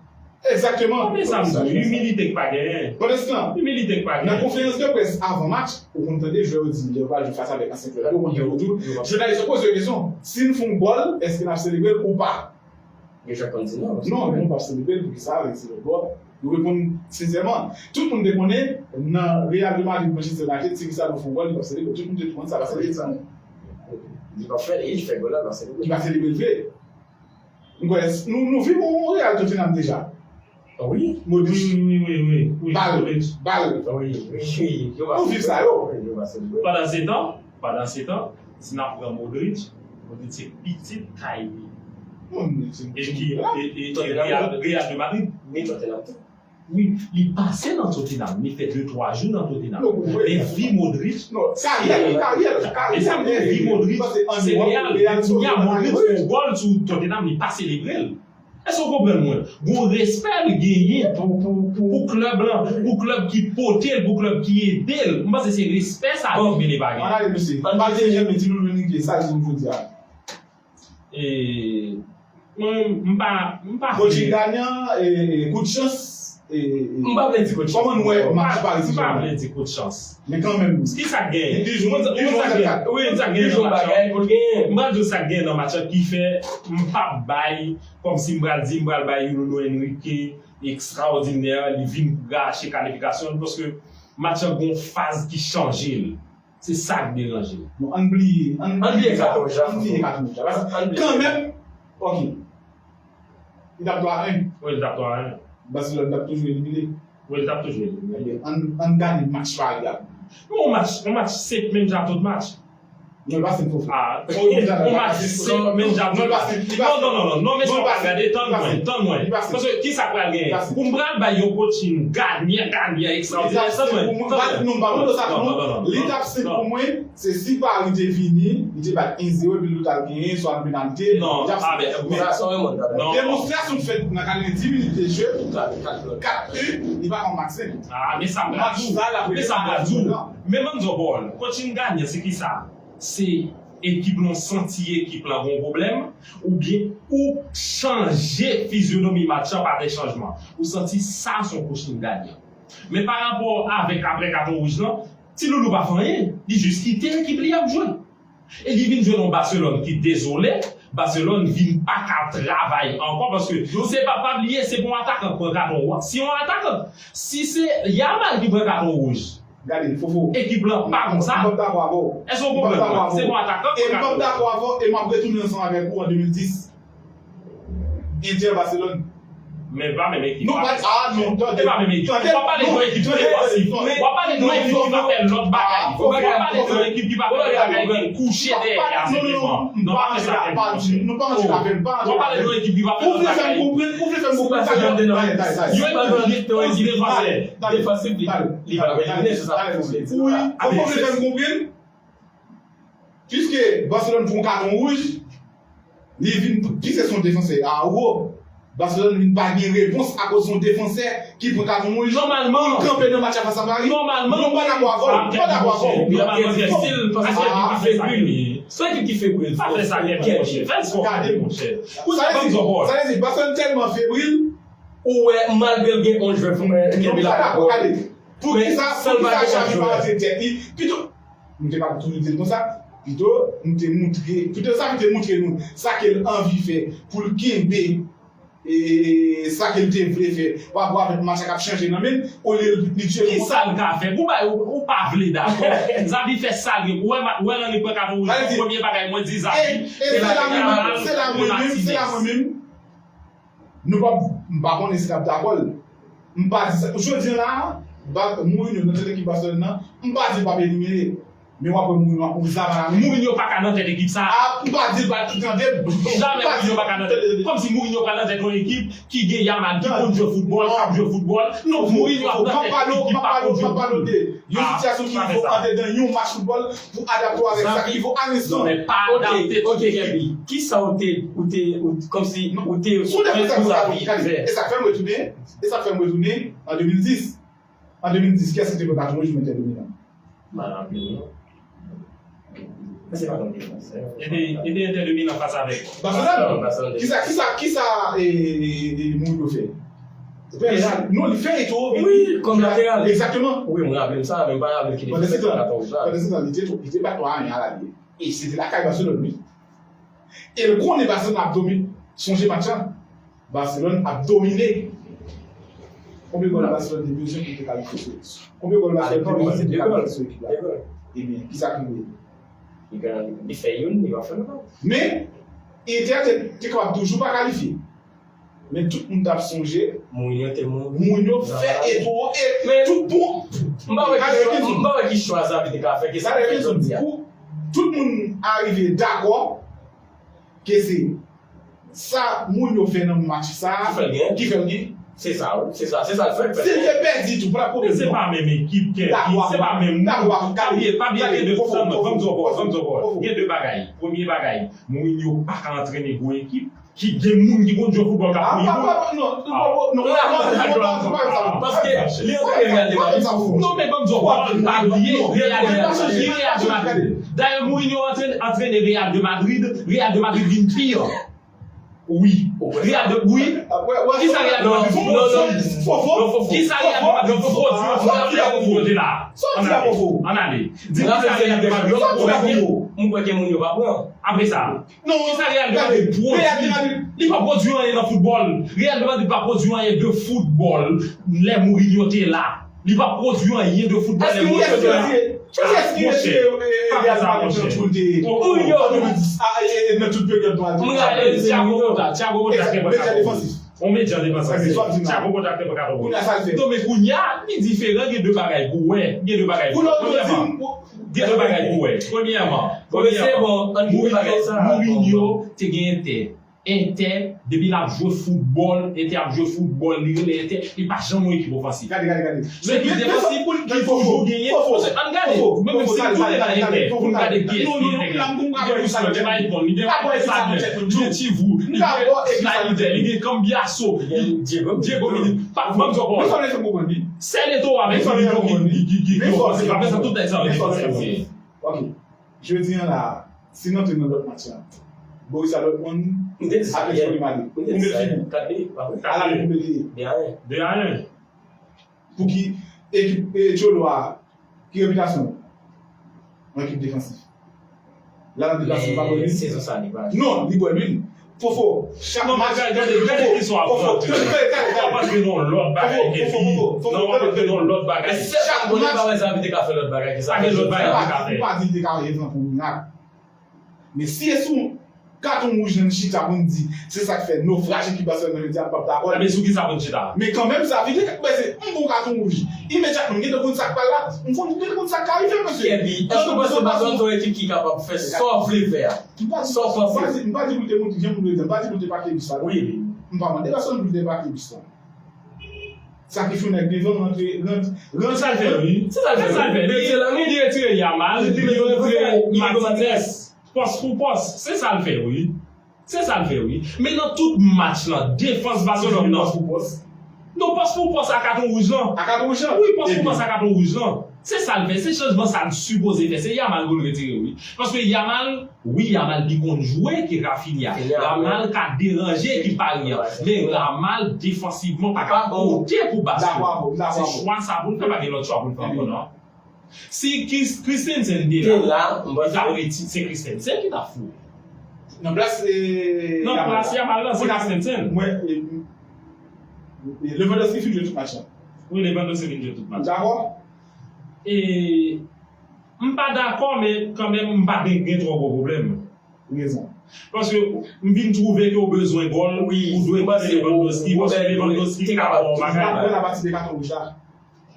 Egzakteman. Mwen sa m di, imilite k pa genyen. Pandan se tan, imilite k pa genyen. Nan konferans de près avan match, ou konn tande jwè yo di, lè yo pral jwe fas avèk ansyen klèb yo, ou konn tande yo di, jounalis yo poze yo kesyon, si n fè yon gòl, èske n ap selebre l ou pa? Gen jwè k konn di non. Non, nou p ap selebre l, poukisa, retire l bò. Yo reponn sensèman. Tout moun te konnen, nan Real de Madrid, Manchester United, si Cristiano fè yon gòl, li p ap selebre. Tout moun te konnen sa, paske li di, li p ap fè, li fè gòl la, l ap selebre. Li pa selebre l vre. M kwè, nou, nou viv yon Real Tottenham deja. Wi. Modric. Wi, wi, wi, wi, wi. Bal. Modric. Bal. Wi, wi, wi. Nou viv sa yo. Pandan se tan, pandan se tan, si n ap pran Modric, Modric se pitit Kyrie. Modric se pitit Kyrie. E ki, e, e, e Real, Real de Madrid. Wi, Tottenham tou. Wi, li pase nan Tottenham, li fè de twa jou nan Tottenham. Men vi Modric, karyè l, karyè l, karyè l. E sa m di, vi Modric, se Real. Kounye a Modric fè yon gòl sou Tottenham, li pa selebre l. Èske w konprann mwen? Gon respè l genyen pou, pou, pou klèb lan, pou klèb ki pote l, pou klèb ki ede l. M panse se respè sa Dembélé pa gen. Ann ale mesye. Ann kite Jemmy, Ti Loulou Enrique, sa l di nou jodi a? E, mwen, m pa, m pa vle. Coaching ganyan, e, e, kout chans, e, e, m pa vle di kout chans. Kòman nou wè match Paris Saint-Germain? M pa vle di kout chans. Men kanmenm. Ki sa k genyen? Li jwe, li jwe, wi, sa k genyen nan match lan. M pral di w sa k genyen nan match lan ki fè m p ap bay, kòmsi m pral di, m pral bay Ti Loulou Enrique ekstraòdinè, li vin rache kalifikasyon l, paske match lan gon faz ki chanje l. Se sa k deranje m. Non, ann bliye, ann bliye katòz la, ann bliye katòz la. Kanmenm, ok. Li t ap twa a en. Wi, li t ap twa a en. Barcelone t ap toujou elimine. Wi, li t ap toujou elimine. Ebyen, ann, ann gade match Paris a. Non, yon match, yon match senp menm jan tout match. Non, li pa senp pou fè. Ah, yon match senp menm jan tout match. Non, non, non, non, non, mesye, pa gade, tann mwen, tann mwen. Paske ki sa k pral genyen? Pou m pral bay yon coaching ganyan, ganyan, ekstraòdinè, tann mwen. Non, non, non, non. Li t ap senp pou mwen. Se si Paris te vini, li te bat en zewo epi l t al genyen swa nan penalite, li t ap sa. Non, men demonstrasyon fèt nan kalite dis minit de jeu, kat en, li pa fè yon match senp. Ah, men sa m pral di w, men sa m pral di w. Men ban m di w, Paul, coaching ganyan, se ki sa? Se ekip lan, w santi ekip lan gon pwoblèm, oubyen ou chanje fizyonomi match lan pa de chanjman. Ou santi sa se yon coaching ganyan. Men pa rapò avèk aprè katon wouj lan, Ti Loulou pa fè anyen. Li jis kite ekip li ap jwe. E li vin jwe nan Barcelone ki dezole, Barcelone vin pa ka travay ankò, paske se pa, pa bliye, se pou yon atakan k pran katon wouj. Si yon atakan, si se Yamal ki pran katon wouj, gade, Fofo, ekip lan pa konsa. M p ap dakò avè w. Èske w konprann mwen? Se pou yon atakan k pran katon wouj. E m p ap dakò avè w, e m ap retounen ansanm avèk ou an de mil dis. Inter Barcelone. Men pa menm ekip. Non, pa, ah, non, tande. Se pa menm ekip. W ap pale de yon ekip ki defansif. W ap pale de yon ekip ki pa fè lòt bagay. W ap pale de yon ekip ki pa fè lòt bagay ki kouche dèyè a senpleman. Non, pa fè sa avè m, monchè. W ap pale de yon ekip ki pa fè lòt bagay. Ou vle fè m konprann, ou vle fè m konprann sa k ap fèt. Yon ekip ki gen onz defansè. Defansif, li, li pa retounen sou sa. Wi, ou vle fè m konprann. Piske Barcelone pran yon katon wouj, li vin pise sou yon defansè. Awo, Barcelone vin pa gen repons akoz se yon defansè ki pran katon wouj pou l kanpe nan match la fas a Paris. Nòmalman, m pa dakò avè w, m pa dakò avè w. Nòmalman, se yon ekip ki febril. Se yon ekip ki febril. Pa fè sa avè m, monchè. Fè l sa, monchè. Ou sa ban m zòbòt. Sa vle di, Barcelone tèlman febril, ou wè, malgre l gen onz jwè pou mwen kenbe la. Poukisa, poukisa Xavi pa rantre tèt li? Pito, nou te ka toujou di l konsa, pito nou te moutre, pito Xavi te moutre nou sa ke l anvi fè pou l kenbe, e, sa ke l te vle fè pa rapò avèk match la k ap chanje nan men l, olye li tcheke. Kisa l ka fè? Ou pa, ou, ou pa vle dakò. Xavi fè sa l gen pou wè, ou wè nan li pran katon wouj, premye bagay mwen di Xavi, e, e se la mwen menm, se la mwen menm, se la mwen menm. Nou p ap, m pa konnen si n ap dakò l. M pa di sa. Jodi a la, Mourinho nan tèt ekip Barcelone nan, m pa di l p ap elimine. Men w ap wè Mourinho ap mouri zavala. Mourinho pa ka nan tèt ekip sa. A, m pa di l pa, tande m. Jamè Mourinho pa ka nan tèt. Kòmsi Mourinho pral nan tèt yon ekip ki gen Yamal, ki konn jwe foutbòl, k ap jwe foutbòl. Non, Mourinho ap nan tèt ekip ki pa konn jwe foutbòl. Yon sitiyasyon ki rive w andedan yon match foutbòl pou adapte w avèk sa ki rive w a lenstan. Non, men pa adapte tout ekip. Kisa w te, ou te, ou, kòmsi ou te, ou te, e sa k fè m retounen, e sa k fè m retounen an de mil dis. An de mil dis, kiyès ki te pran katon wouj pou Inter de Milan? M pa raple m non. Men se pa yon defansè. E te, e te Inter de Milan fas avèk Barcelone. Kisa, kisa, kisa, e, e, e, Mourinho fè? Non, li fè Eto'o vini. Wi, kòm lateral. Egzakteman. Wi, mwen raple m sa, men m pa raple ki defansè ki pran katon wouj la. Pandan se tan, li te, li te bat twa a en a la li. E se te lakay Barcelone, wi. E l konnen Barcelone ap domine. Sonje match la. Barcelone ap domine. Konbyen gòl Barcelone te bezwen pou te kalifye sou? Konbyen gòl Barcelone te bezwen pou te kalifye sou ekip la? Ebyen, kisa k rive? Li fè youn, li pa fè lòt. Men, Inter te, te kapab toujou pa kalifye. Men tout moun t ap sonje Mourinho te mouri. Mourinho fè Eto'o e tout bon. M pa wè ki chwa, m pa wè ki chwa Xavi te ka fè ke sa. Tout moun arive dakò ke se sa Mourinho fè nan match sa ki fè l gen. Se sa, wi. Se sa, se sa l fè. Si l te pèdi tou, pa t ap pwoblèm non. Se pa menm ekip, Kevin. Se pa menm moun. Pa bliye, pa bliye, gen de, ban m di w ankò, ban m di w ankò. Gen de bagay. Premye bagay, Mourinho pa ka antrene gwo ekip ki gen moun ki konn jwe foutbòl k ap kouri pou l. Paske li antrene Real de Madrid. Non, men ban m di w ankò, pa bliye, Real de Madrid. Dayè, Mourinho antrene, antrene Real de Madrid, Real de Madrid vin pi. Wi. Real de, wi. Kisa Real de Madrid pwodui? Kisa Real de Madrid pwodui? Ann ale, ann ale. Di m kisa Real de Madrid pwodui? Mwen kwè ke moun yo pa pran. Apre sa, kisa Real de Madrid pwodui? Li pa pwodui anyen nan foutbòl. Real de Madrid pa pwodui anyen de foutbòl lè Mourinho te la. Li pa pwodui anyen de foutbòl lè Mourinho te la. Monchè, pa fè sa, monchè. Mourinho, nan tout peryòd nou a di. Mwen rale Thiago Motta, Thiago Motta te pran katon wouj. On medya defansif. Thiago Motta te pran katon wouj. Non, men kounye a, li diferan, gen de bagay pou w wè. Gen de bagay pou w wè. Premyèman, gen de bagay pou w wè. Premyèman, premyèman, Mourinho, Mourinho te gen Entè. Entè, depi l ap jwe foutbòl, Entè ap jwe foutbòl, li rele Entè, li pa janm yon ekip ofansif. Gade, gade, gade. Se ekip defansif ki toujou genyen. Ann gade, menm si nou tounen nan Entè, pou n gade kiyès ki Entè genyen. Li gen Ousmane, li gen Maicon, li gen Samuel, li gen Tchivou, li gen Schneider, li gen Cambiasso, li gen Diego Milito. Pa, ban m di w ankò. Sèl Eto'o avèk Mourinho ki, ki, ki, ki ofansif. Apre sa, tout nèg sa defansif. Ok. Jodi a la, si n antre nan lòt match la, Borussia Dortmund avèk Real Madrid. Konbyen l fini? Ala konbyen l ye? De a en. Pou ki ekip, e, Cholo a, ki repitasyon l? Yon ekip defansif. La nan deplase pa bwè lwil. Sezon sa li pa. Non, li bwè lwil. Fofo, chak match. Non, gade, gade, gade ki sa w ap rantre. Fofo, w ap rantre nan yon lòt bagay ke li. Non, w ap rantre nan yon lòt bagay. Chak match. Pa gen lòt bagay ki sa. Pa gen lòt bagay ki ka fè. M pa di l te ka revann pou mirak. Men si e sou katon wouj nan chita pou n di se sa k fè nofraj ekip Barcelona jodi a, m p ap dakò. Men sou ki sa pou n chita? Men kanmenm, Xavi te ka pèse yon bon katon wouj. Imedyatman, m gentan konn sa k pral la. M konn, m gentan konn sa k ka rive, mesye. Kèbi, èske w panse Barcelona se yon ekip ki kapab fè sa w vle fè a? Sa w panse? M pa di pou l te monte, jan m te di, m pa di pou l te pake bis la. Wi. M pa mande pèsonn pou l te pake bis la. Sa ki fè nèg devan rantre, rantre, rantre. Se sa l fè, wi. Se sa l fè, wi. Li retire Yamal, li rantre Martinez. Pòs pou pòs. Se sa l fè, wi. Se sa l fè, wi. Men nan tout match lan, defans Barcelone nan. Pòs pou pòs. Non, pòs pou pòs a katon wouj lan. A katon wouj lan? Wi, pòs pou pòs a katon wouj lan. Se sa l fè. Se chanjman sa l sipoze fè. Se Yamal pou l retire, wi. Paske Yamal Wi, Yamal pi konn jwe ke Raphinha. Yamal ka deranje ekip Paris an. Men Yamal defansivman pa ka pote pou Barcelone. Se chwa sa pou l fè, pa gen lòt chwa pou l fè ankò non. Si Chris- Christensen te la, li t ap reti- se Christensen ki t ap fou. Nan plas Yamal la, se Christensen. Mwen, Lewandowski fin jwe tout match lan. Wi, Lewandowski fin jwe tout match. Dakò? E M pa dakò, men kanmenm m pa gen, gen twò gwo pwoblèm. Rezon. Paske m vin twouve ke w bezwen gòl, ou dwe kite Lewandowski, paske Lewandowski ka ba w bagay. M ap pran apati de katon wouj la.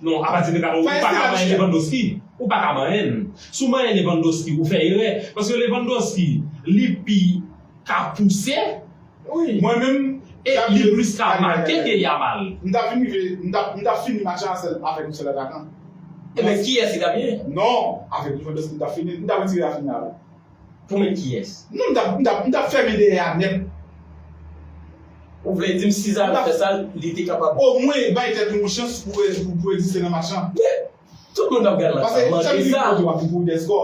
Non, apati de katon wouj, ou pa ka manyen Lewandowski. Ou pa ka manyen l. Si w manyen Lewandowski, ou fè erè. Paske Lewandowski, li pi ka pouse. Wi. Mwen menm, e li plis ka make ke Yamal. M t ap vin rive, m t ap, m t ap fini match la sèl avèk yon sèl atakan. Ebyen, kiyès li t ap ye? Non, avèk Lewandowski, m t ap fini, m t ap retire Raphinha avè l. Pou met kiyès? Non, m t ap, m t ap, m t ap fèmen dèyè a nèt. Ou vle di m si Xavi fè sa, li te kapab. Omwen, bay tèt ou yon chans pou, pou, pou egziste nan match lan. Men, tout moun t ap gade match la. Paske chak figi kote w ap di pou de skò.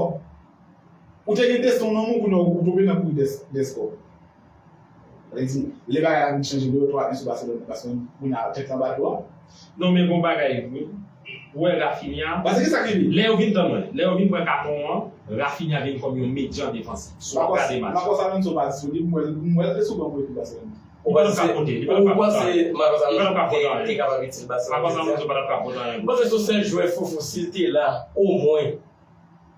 Ou te gen desten w nan men w, kounye a ou tonbe nan kouri de, de skò. Sa vle di, lè bagay la vin chanje de twa en sou Barcelone, Barcelone, kounye a tèt anba dlo a. Non, men gon bagay vre. Ou wè Raphinha. Paske sa ki rive? Lè yo vin tann mwen, lè yo vin pran katon an, Raphinha vin kòm yon medyan defansif. Si w ap gade match. Marcos Alonso pa disponib, m wè l, m wè l te souvan pou ekip Barcelone. Ou panse, ou panse Marcos Alonso te, te kapab itil Barcelone? Marcos Alonso pa t ap ka pote anyen. M panse se yon sèl jwè Fofo, si l te la, omwen,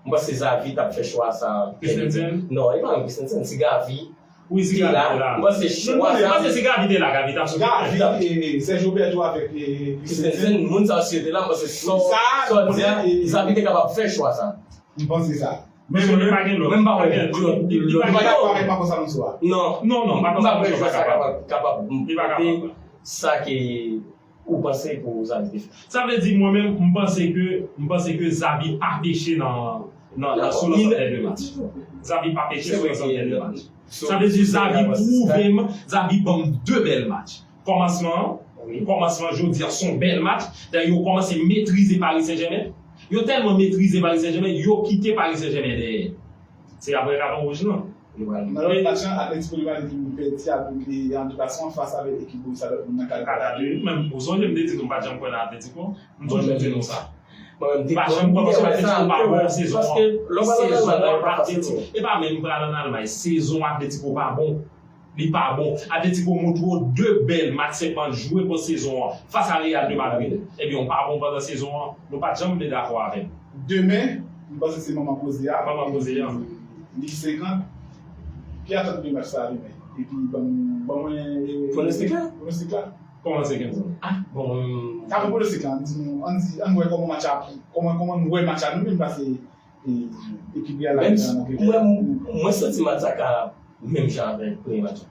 m panse Xavi t ap fè chwa sa. Christensen? Non, e pa menm Christensen, si Gavi te la, m panse chwa sa. Non, non, m panse si Gavi te la, Gavi t ap sou teren. Gavi, e, Sergio Roberto avèk, e, Christensen, moun sa yo si yo te la, m panse sa, sa w di a, Xavi te kapab fè chwa sa. M panse sa. Men mwen menm, mwen m pa wè. Li pa dakò avèk Marcos Alonso a. Non. Non, non, Marcos Alonso pa kapab. Li pa kapab. Sa ke ou panse pou Xavi te fè. Sa vle di, mwen menm, m panse ke, m panse ke Xavi pa peche nan, nan, nan, sou lansòm dè de match. Xavi pa peche sou lansòm dè de match. Sa vle di, Xavi pwouve m, Xavi ban m de bèl match. Kòmansman an, kòmansman jodi a, se yon bèl match. Dayè, yo kòmanse metrize Paris Saint-Germain. Yo tèlman metrize Paris Saint-Germain, yo kite Paris Saint-Germain dèyè. Se apre katon wouj lan. Nan lòt match lan, Atletico de Madrid vin pèdi avèk, e, an deplasman fas avèk ekip Borussia Dortmund nan kal. Kal a de, men ou sonje m te di nou m pa t janm kwè nan Atletico? M toujou di nou sa. M pa janm kwè paske Atletico pa bon sezon an. Sezon Atletico, e pa menm pral ann Almay, sezon Atletico pa bon. Li pa bon. Atletico montre w de bèl match sèlman jwe pandan sezon an fas a Real de Madrid. Ebyen, w pa bon pandan sezon an. Nou pa t janm vle dakò avè m. Demen, m panse se manman koze a. Manman koze a. Li senkant. Ki atant de match sa a demen? Epi ban m, ban mwen, e, pwonostik la? Pwonostik la. Kòman se kenz an? Ah, bon. Apre pwonostik la, ann di nou, ann di, ann wè kòman match la, kòman, kòman nou wè match la nou menm, paske E, ekip Real la nan Angletè. Mwen, mwen santi match sa ka menm jan avèk premye match la.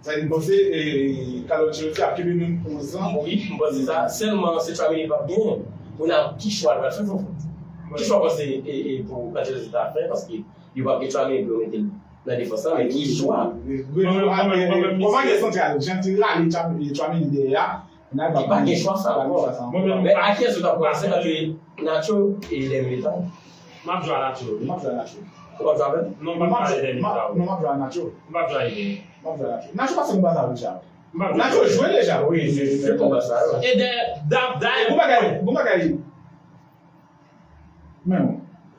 Sa vle di, m panse, e, Carlo Ancelotti ap kenbe menm onz lan. Wi, m panse sa. Sèlman, se Tchouaméni p ap genyen. Kounye a, ki chwa l pral fè, Fofo? Ki chwa w panse, e, e, pou Ancelotti ta fè? Paske yo p ap gen Tchouaméni pou yo mete l nan defans lan, men ki chwa? Kòman gen santral, jan ti rale Tchouaméni dèyè a, Li pa gen chwa sa ankò. Men a kiyès ou t ap pran? Se ant Nacho e Eden Militao? M ap jwe a Nacho, wi. M ap jwe a Nacho. Ou p ap jwe avè l? Non, m p ap jwe a Eden Militao. Non, m ap jwe a Nacho. M p ap jwe a Eden. M ap jwe a Nacho. Nacho pase m bal la deja. M p ap jwe. Nacho jwe deja, wi. Se bon bal sa, wi. Eden, da, da. Bon bagay, bon bagay. Men,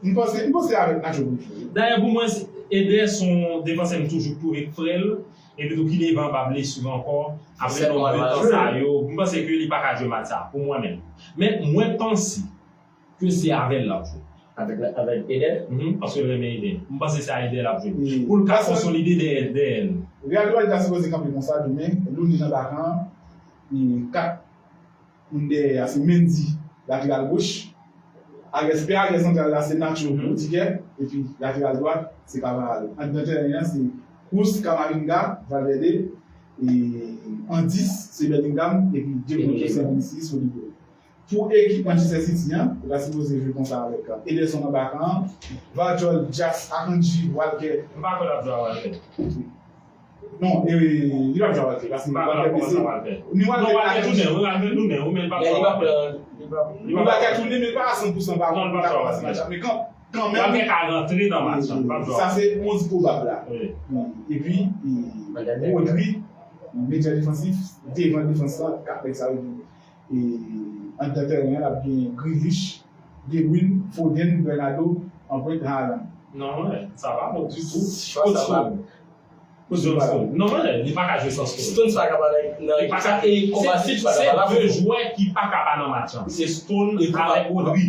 M panse, m panse avèk Nacho pou l jwe. Dayè, pou mwen, Eder se yon defansè m toujou twouve k frè l, epi tou ki leve anba blesi ankò, apre nonb de tan sa yo, m panse ke li pa ka jwe match sa, pou mwen menm. Men, mwen panse ke se avè l l ap jwe. Avèk, avèk Eder? Mhm, paske l renmen Eder. M panse se a Eder l ap jwe. Pou l ka konsolide dèyè, dèyè l. Real Madrid ta sipoze kanpe konsa demen, Lunin nan bakan, e kat moun dèyè a se Mendy, lateral goch. Aryè, sipè aryè santral la se Nacho, Rudiger, epi lateral dwat se Carvajal. Anndan tèren an se Kroos, Camavinga, Valverde, e an dis se Bellingham, epi de kote se Vinicius, Rodrygo. Pou ekip Manchester City an, ou ta sipoze jwe konsa avèk Ederson nan bakan an, Gvardiol, Dias, Akanji, Walker. M pa kwè l ap jwe a Walker. Non, e, li p ap jwe a Walker, paske Walker blese. Ni Walker tounen, wi, Walker tounen, wi, men li p ap jwe a Walker. Li pa tounen, men li pa a san pou san pa rapò a sa. Men kan, kanmenm, Walker ka rantre nan match lan, li p ap jwe a Walker. Sa se onz pwobab la. Epi, e, Rodri, medya defansif, devan defans lan, k ap fè sa yo. E, anndan tèren an, l ap gen Grealish, De Bruyne, Foden, Bernardo, anpwent Haaland. Non, wè, sa pa bon ditou. Chwa sa pa bon. Pou John Stones. Non, wè, li pa ka jwe san Stones. Stones pa ka pa nan ekip sa, e Kovacic pa ka pa la. Se de jwè ki pa ka pa nan match lan. Se Stones avèk Rodri.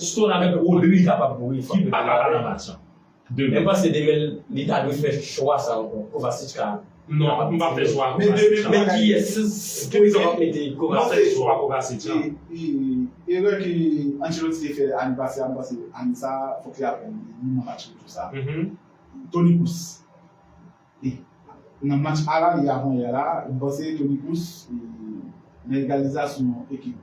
Stone avèk Rodri ki pa ka pa nan match lan. Demen. Men m panse demen li ta dwe fè chwa sa ankò. Kovacic ka. Non, m p ap fè chwa Kovacic. Men kiyès? Kiyès w ap mete Kovacic? M p ap fè chwa Kovacic. Erè ke Ancelotti te fè ane pase a, m panse ane sa a, fòk li aprann li nan match retour sa. Toni Kroos. E nan match a la, e avan yè la, m panse Toni Kroos, e, nan egalizasyon ekip,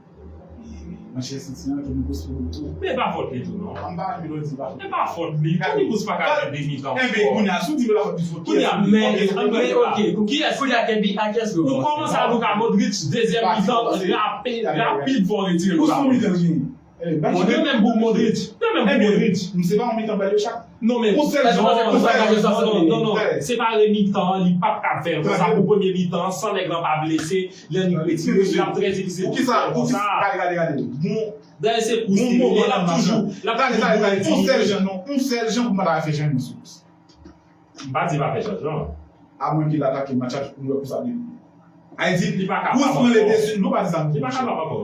e, Manchester City an, Toni Kroos fè gòl tou. Men e pa fòt li tou, non. An pa menm di pa fòt. E pa fòt li. Toni Kroos pa ka fè de mitan fò. Enben, kounye a, si w di pa fòt li, fòt kiyès? Kounye a, men, men, ok, kiyès? Kounye a, Kevin, a kiyès ou kòmanse a Luka Modric, dezyèm mitan, rapid, rapid, fò retire Luka Modric. Bon, de menm pou Modric. De menm pou Modric. M se pa yon mitan bal yo chak. Non, men, yon sèl jan, non, non, non, non, non. Separe mitan an, li p ap ka fè l konsa pou premye mitan an, san nèg lan pa blese, lè li retire, l ap trè difisil pou l fè l konsa. Gade, gade, gade. Dayè, se Kroos li ye, l ap toujou, l ap toujou. Yon sèl jan, non, yon sèl jan pou m pa ta fè chanjman sou Kroos. M pa di pa fè chanjman. Amwenke l atake match la, nou wè pou sa vini. Ayiti, li pa kapab ankò. Li pa kapab ankò.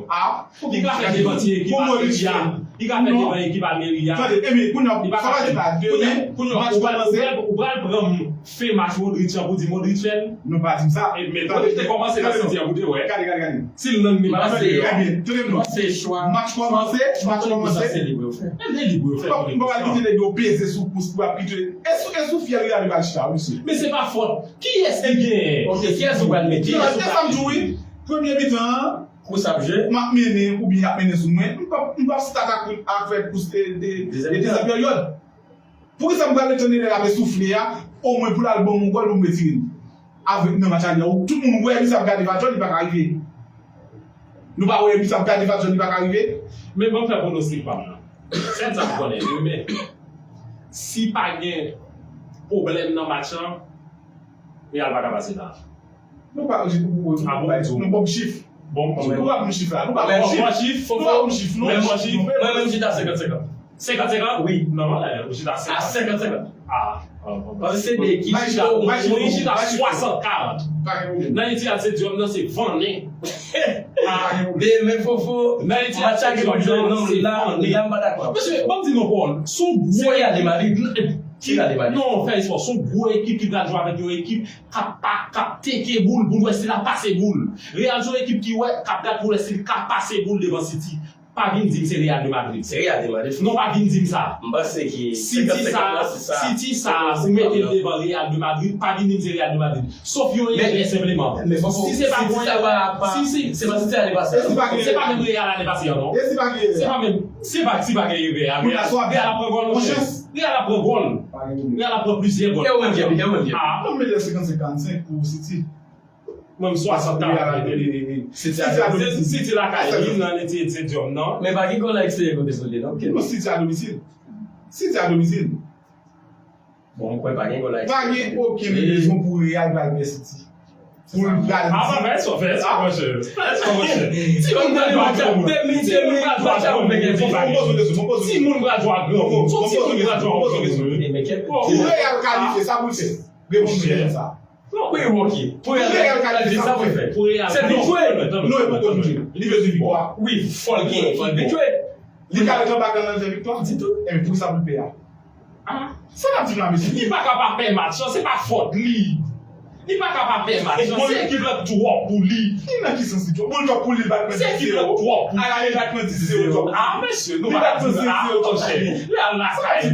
Li ka fè devan ti ekip Almeria. Li ka fè devan ekip Almeria. Tande, Emi, kounye a, sa va di la, demen, match kòmanse. Ou pral pran m fen match Modric an pou di Modric fè l? Nou pa di m sa. Men Modric te kòmanse nan City an pou te wè. Gade, gade, gade. Si l nan men Almeria. Tande m non. Match kòmanse, match kòmanse. Men li dwe fè. M pa pral kite nèg yo peze sou Kroos pou ap kite. E sou, e sou fyèl Real li pral chita, wi, mesye. Men se pa fòt. Kiyès ki genyen? Ok, kiyès ou pral mete? Non, e sa m di w, wi. Premye mitan an, Kroos ap jwe, m ap mennen oubyen y ap mennen sou mwen. M p ap, m p ap stat ak, ak fè Kroos e, e, e dezyèm peryòd. Poukisa m pral tann lè l ap soufle a, omwen pou l al ban m yon gòl pou m retire l? Avèk nan match ale a, tout moun wè misye ap gade Vardiol, li pa ka rive. Nou pa wè misye ap gade Vardiol, li pa ka rive. Men ban m fè pwonostik pa m nan. Sèl sa m konnen, demen, si pa gen pwoblèm nan match lan, Real pa ka pase la. Nou pa, nou pa ban m chif. Bon, nou pa ban m chif la. Nou pa ban m chif. Nou pa ban m chif, non. Mwen menm chita senkant senkant. Senkant senkant? Wi. Non, ou chita senkant senkant. A senkant senkant. A. Paske se de ekip chita, ou chita swasant karant. Nan Etihad Stadium nan se vannen. Demen Fofo, match la gen pou jwe, non, la, la m pa dakò. Mesye, ban m di nou pawòl. Se yon gwo Real de Madrid. Ki Real de Madrid? Non, fè espò. Se yon gwo ekip ki pral jwe avèk yon ekip k ap pa, k ap teke boul pou l wè si l ap pase boul. Real se yon ekip ki wè, k ap gad pou l wè si l ka pase boul devan City. Pa vin di m se Real de Madrid. Se Real de Madrid. Non, pa vin di m sa. M panse ki City sa, City sa, ou mete l devan Real de Madrid, pa vin di m se Real de Madrid. Sof yon erè senpleman. Si se pa yon erè, si, si, se pa City ane pase a. Se pa menm Real ane pase a, non. Se pa menm, se pa, se pa gen erè a. Real ap pran gòl, monchè. Real ap pran gòl. Real ap pran plizyè gòl. E ou menm, Kevin, e ou menm, Kevin? A. Non, m mete senkant senkant pou City. Mwen, m swasant karant. City a domisil. City lakay li nan Etihad Stadium nan. Men pa gen gòl a eksteryè kote sou li, non? Non, City a domisil. City a domisil. Bon, m kwè pa gen gòl a eksteryè. Pa gen okenn rezon pou Real pral pè City. pou l pral di. Apa fè sa, fè sa, monchè. Fè sa, monchè. Timoun pral jwe a gran moun. Timoun pral jwe a gran moun. Timoun pral jwe a gran moun. Pou Real kalifye, sa pou l fè. Reponn mwen kesyon sa. Non, pou Real kalifye, sa pou l fè. Pou Real. Se non, non, non, non, non, non, non. Li bezwen viktwa. Wi, fò l genyen, fò l viktwa. Li ka ret anba kan nan fè viktwa? Ditou. Ebyen, pou sa pou l peye a. Ah, sa n ap di la, mesye? Li pa ka pa pè match lan, se pa fòt li. Li pa ka pa pè match lan, se ekip lan k twòp pou li. Li nan ki sans li twòp? Bon, li twòp pou li, li bat mwen dis zewo. Se ekip lan k twòp pou li. Ala, li bat mwen dis zewo twòp. Ah, mesye, nou pa ka di sa. Ah, monchè. Real lakay li.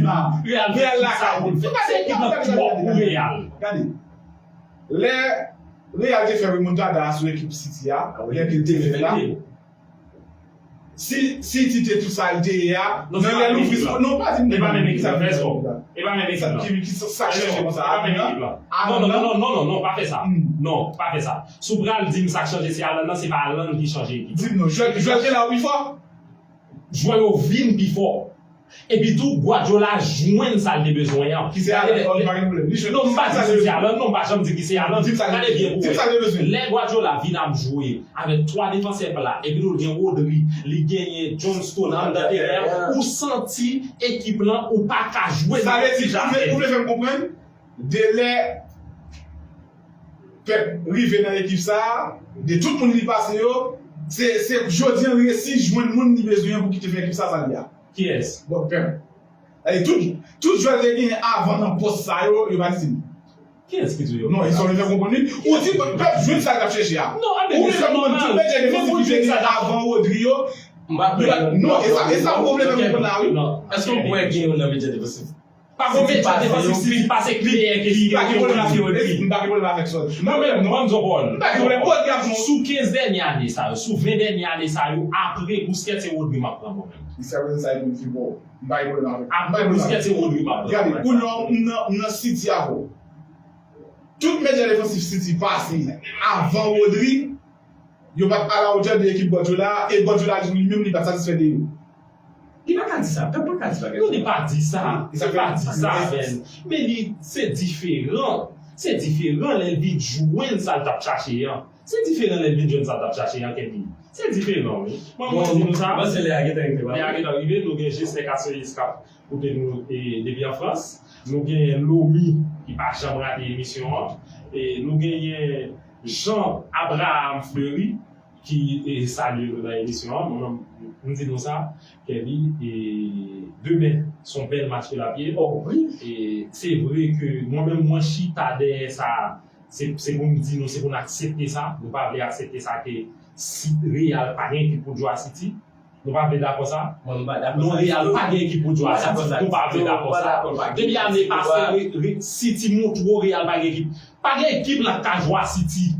Real lakay li. Se ekip lan k twòp pou Real. Gade. Lè Real te fè remontada a sou ekip City a, lè ke l te fè la, si City te tout sa l te ye a, nan lè l ouvri, non, pa di m. E pa menm ekip la, fè spò. E pa menm ekip la. Ki, ki sa k chanje konsa? E pa menm ekip la. Non, non, non, non, non, non, non, pa fè sa. Non, pa fè sa. Si w pral di m sa k chanje se Haaland nan, se pa Haaland ki chanje ekip la. Di m non, jwè, jwè ki la pi fò? Jwè yo vin pi fò. Epi tou, Guardiola jwenn sa l te bezwen an. Ki se Haaland, li pa gen pwoblèm. Li jwenn. Non, m pa di ki se Haaland, non, m pa janm di ki se Haaland. Gade byen pou wè. Lè Guardiola vin ap jwe avèk twa defansè pla, epi tou l gen Rodri, li genyen John Stone anndan teren an, ou santi ekip lan, ou pa ka jwe nan ti jaden. Sa vle di, ou vle, ou vle fè m konprann, de lè Pep rive nan ekip sa a, de tout moun li pase yo, se, se jodi an l resi jwenn moun li bezwen an pou ki te fè ekip sa a sa l ye a. Kiyès? Bon, Pep. Sa vle di tout, tout jwè l te genyen avan nan pòs sa yo, yo pa t itil. Kiyès ki di w yo? Non, e sa w vle fè konprann wi. Ou di Pep jwenn sa l t ap chèche a. Non, anben, ou vle fè konprann tout medya defansif ki te genyen avan Rodri yo. Non, e sa, e sa ou vle fè konprann la wi. Èske w kwè gen youn nan medya defansif? Pa gen medya defansif City pase kliyè ki, ki, ki, ki Rodri. M pa gen pwoblèm avèk sa. Mwen menm, mwen, m di w, Paul, m pa gen pwoblèm. Sou kenz dènye ane sa yo, sou ven dènye ane sa yo, apre Busquets, se Rodri m ap pran mwen menm. Li sèlman sa li konn fè bon. M pa gen pwoblèm avèk. Apre Busquets, se Rodri m ap pran. Gade, kounye a, m nan, m nan City avè w. Tout medya defansif City pase avan Rodri, yo pa t a la wotè de ekip Guardiola, e Guardiola li menm li pa t satisfè de yo. Li pa ka di sa. Pep pa ka di bagay sa. Non, li pa di sa. Li pa di sa, men, men li, se diferan. Se diferan lè l vin jwenn sa l t ap chache an. Se diferan lè l vin jwenn sa l t ap chache an, Kenny. Se diferan, wi. Mwen, mwen di nou sa. Bon, m panse lè a gentan rive, pa vre? Lè a gentan rive, nou gen Jesè Kasoyis k ap koute nou, e, depi an Frans. Nou genyen Lomi, ki pa janm rate emisyon an. E nou genyen Jean Abraham Fleury, ki, e, salye nou nan emisyon an. Mwen menm, m di nou sa, Kenny, e, demen, se yon bèl match ke l ap ye. Oh, wi. E se vre ke mwen menm, mwen chita dèyè sa, se, se pou m di nou, se pou n aksepte sa. Nou pa vle aksepte sa ke si Real pa gen ekip pou l jwe a City. Nou pa vle dakò sa? Mwen, m pa dakò sa. Non, Real pa gen ekip pou jwe a City. Nou pa vle dakò sa. Depi ane pase, Re-, Re-, City montre w Real pa gen ekip. Pa gen ekip la k ka jwe a City.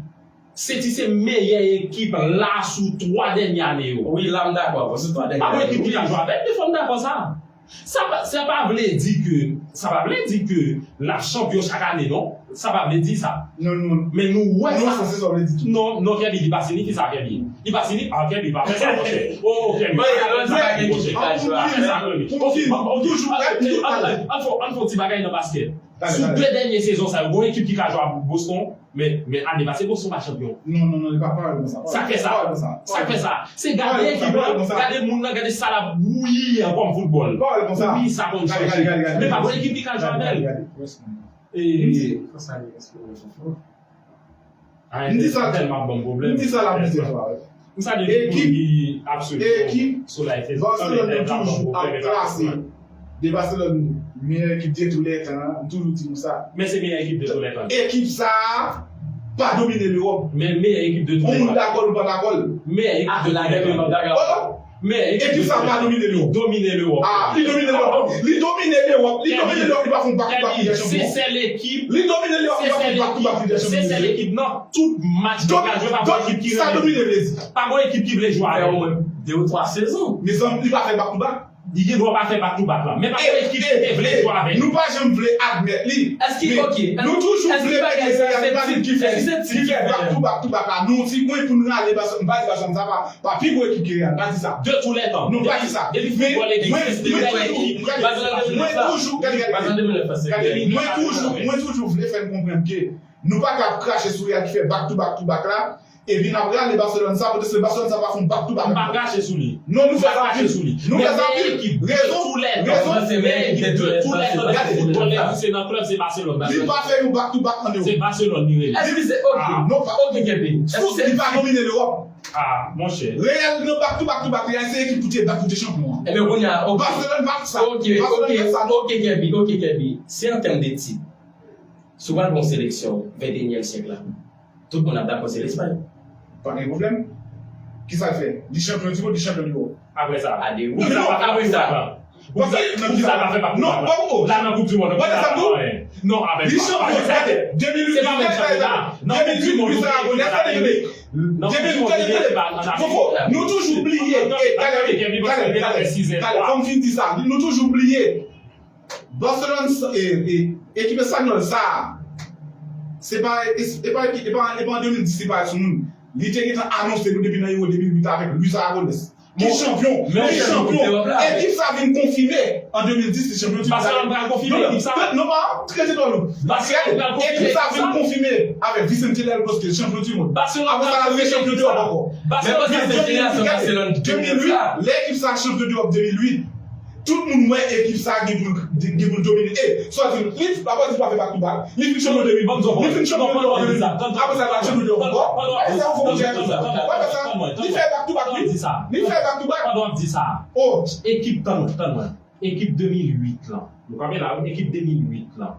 City se meyè ekip la sou twa dènye ane yo. Wi, la m dakò avè w, sou twa dènye ane yo. Pa gen ekip ki ka jwe avè l, men fò m dakò sa. Sa pa, sa pa vle di ke, sa pa vle di ke l ap chanpyon chak ane, non. Sa pa vle di sa. Non, non. Men nou wè sa. Non, sa se sa w vle di tou. Non, non, Kenny, li pa siyifi sa, Kenny. Li pa siyifi, ah, Kenny, pa fè sa, monchè. Oh, Kenny. Ann fè yon ti bagay nan baskèt. Sou de dènye sezon sa yo, gon ekip ki ka jwe a Boston, men, men ane pase Boston pa chanpyon. Non, non, non, li pa pale konsa. Sa k fè sa? Sa k fè sa? Se gade ekip lan, gade moun nan, gade sa l ap bouyi an kòm foutbòl. Wi, sa konn chanje. Men pa gon ekip ki ka jwe avè l. E, m di sa, tèlman ap ban m pwoblèm. M di sa la plizyè fwa, wi. M salye tout moun ki ap swiv nou sou live Facebook. Barcelone, nou toujou ap klase de Barcelone meyè ekip de tou lè tan an. M toujou di nou sa. Men se meyè ekip de tou lè tan. Ekip sa a pa domine Lewòp. Men meyè ekip de tou lè tan. Ou moun dakò l, ou pa dakò l. Meyè ekip de tou lè tan. Men ekip sa pa domine Lewòp. Domine Lewòp. Ah, li domine Lewòp. Li domine Lewòp. Li domine Lewòp. Li pa fè yon back to back Ligue des Champions. Se sèl ekip. Li domine Lewòp. Li pa fè yon back to back Ligue des Champions. Se sèl ekip nan tout match ki ka jwe pa gon ekip ki renmen. Sa domine vle di. Pa gon ekip ki vle jwe avè l. De ou twa sezon. Mezanmi, li pa fè back to back. Li gen dwa pa fè back to back la. Men pa gon ekip ki te vle jwe avè l. Nou pa janm vle admèt li. Èske, ok, nou toujou vle mete Real Madrid ki fè, ki fè back to back to back la. Nou ti mwen pou n rale Barcelone, m pa di Barcelone sa pa. Pa pi gwo ekip ke Real, pa di sa. De tou lè tan. Non, pa di sa. Depi foutbòl egziste, li pa gen ekip. Mwen toujou, gade, gade, gade. Mwen toujou, mwen toujou vle fè n konprann ke Nou pa ka ap krache sou Real ki fè back to back to back la, epi n ap rale Barcelone sa, poutèt Barcelone sa pa fè yon back to back. M pa krache sou li. Non, nou fè sa anpil. Nou fè sa anpil. Rezon, rezon. Gade, foutbòlè ki se nan klèb, se Barcelone. Li pa fè yon back to back an Ewòp. Se Barcelone li rele. Èske se, ok, non, pa, ok, Kèbe. Fout, li pa domine Lewòp. Ah, monchè. Real nan back to back to back, Real se ekip pou te bat pou te chanpyon an. Ebyen, kounye a, ok. Barcelone pa sa. Ok, ok, ok, Kèbe, ok, Kèbe. Si an tèm de tit, si w pral pran yon seleksyon venteyinyèm syèk la, tout moun ap dakò se Lespay. Pa gen pwoblèm. Kisa l fè? Li chanpyon di mond, li chanpyon di mond. Apre sa. Ade, wi. Apre sa. Paske nan ki sa la fè pa non, pa pou la nan koup di mond. Gade sa tou. Non, avèk li chanpyon, gade, de mil uit, de mil uit, Luis Aragonés, tande, tande. De mil uit, tande, tande. Fofo, nou toujou bliye. Talè, talè, talè, talè, fò m fin di sa. Nou toujou bliye. Barcelone, e, e, ekip espanyòl sa a, se pa, e, e pa, e pa, e pa an de mil dis li parèt sou moun. Li te gentan anonse nou depi nan Euro de mil uit avèk Luis Aragonés. Ki chanpyon, ki chanpyon. Ekip sa vin konfime an de mil dis li chanpyon di mond. Barcelone pral konfime ekip sa. Non, non, pa trete dwòl ou. Barcelone pral konfime ekip sa vin konfime avèk Vicente del Bosque chanpyon di mond. Apre sa, l al re chanpyon di mond ankò. Barcelone pral konfime ekip sa. De mil uit, lè ekip sa chanpyon di mond de mil uit, tout moun wè ekip sa gen pou, gen pou domine. E, sòti, li, pa di pa fè back to back. Li fin chanpyon de mil, li fin chanpyon de mil. Apre sa, li chanpyon de mil ankò. Li fè back to back, wi. Li fè back to back. Pandan w ap di sa. Oh. Ekip, tann, tann mwen. Ekip de mil uit lan. Nou kanpe la, wi. Ekip de mil uit lan.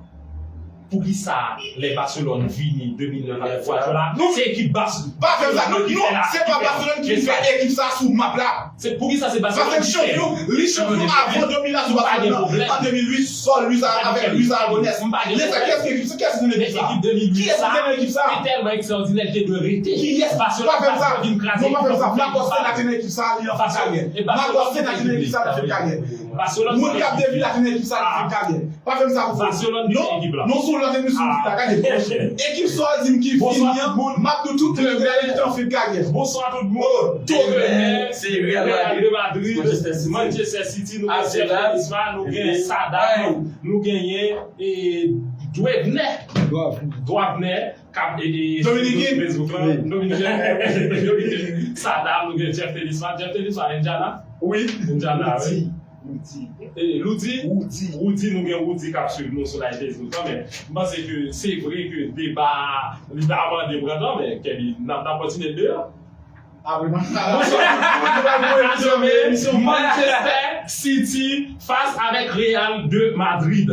Poukisa lè Barcelone vini de mil nèf avèk Guardiola, se ekip Bas-, pa fè sa, non, non, se pa Barcelone ki fè ekip sa sou map la. Se poukisa se Barcelone ki fè chanpyon, li chanpyon avan dominasyon Barcelone nan, an de mil uit, sou Luis, avèk Luis Aragonés. Lè sa, kiyès ki ekip sa? Kiyès ki te nan ekip sa? Kiyès ki te nan ekip sa? Li tèlman ekstraòdinè, li te dwe rete. Kiyès? Pa fè m sa. Non, pa fè m sa. Marcos Senna te nan ekip sa, li an fen karyè. Marcos Senna te nan ekip sa, li an fen karyè. Moun k ap devi la te nan ekip sa, li an fen karyè. Pa fè m sa pou fò. Non, non, se yon lòt emisyon ki la, gade. Ekip sa w di m ki fini an, m ap di w tout moun ki te nan ekip sa an fen karyè. Bonswa tout moun. Tonnè, se Real Madrid, Manchester City, nou gen Jeff Tenisma, nou gen Sadam, nou genyen, e, Dwevnè. Dwavnè, k ap, e, e, Dominiken. Facebook lan, Dominiken. Sadam, nou gen Jeff Tenisma. Jeff Tenisma, Indiana? Wi. Indiana, wi. Loudy. E, Loudy? Roudy. Roudy, nou gen Roudy k ap swiv nou sou live Facebook lan, men m panse ke se vre ke deba a, li ta mande pran tan, men Kèbe, n ap, n ap kontinye deba a. Apre match la. Bonswa tout moun, nou pral pran emisyon, men emisyon Manchester City fas avèk Real de Madrid.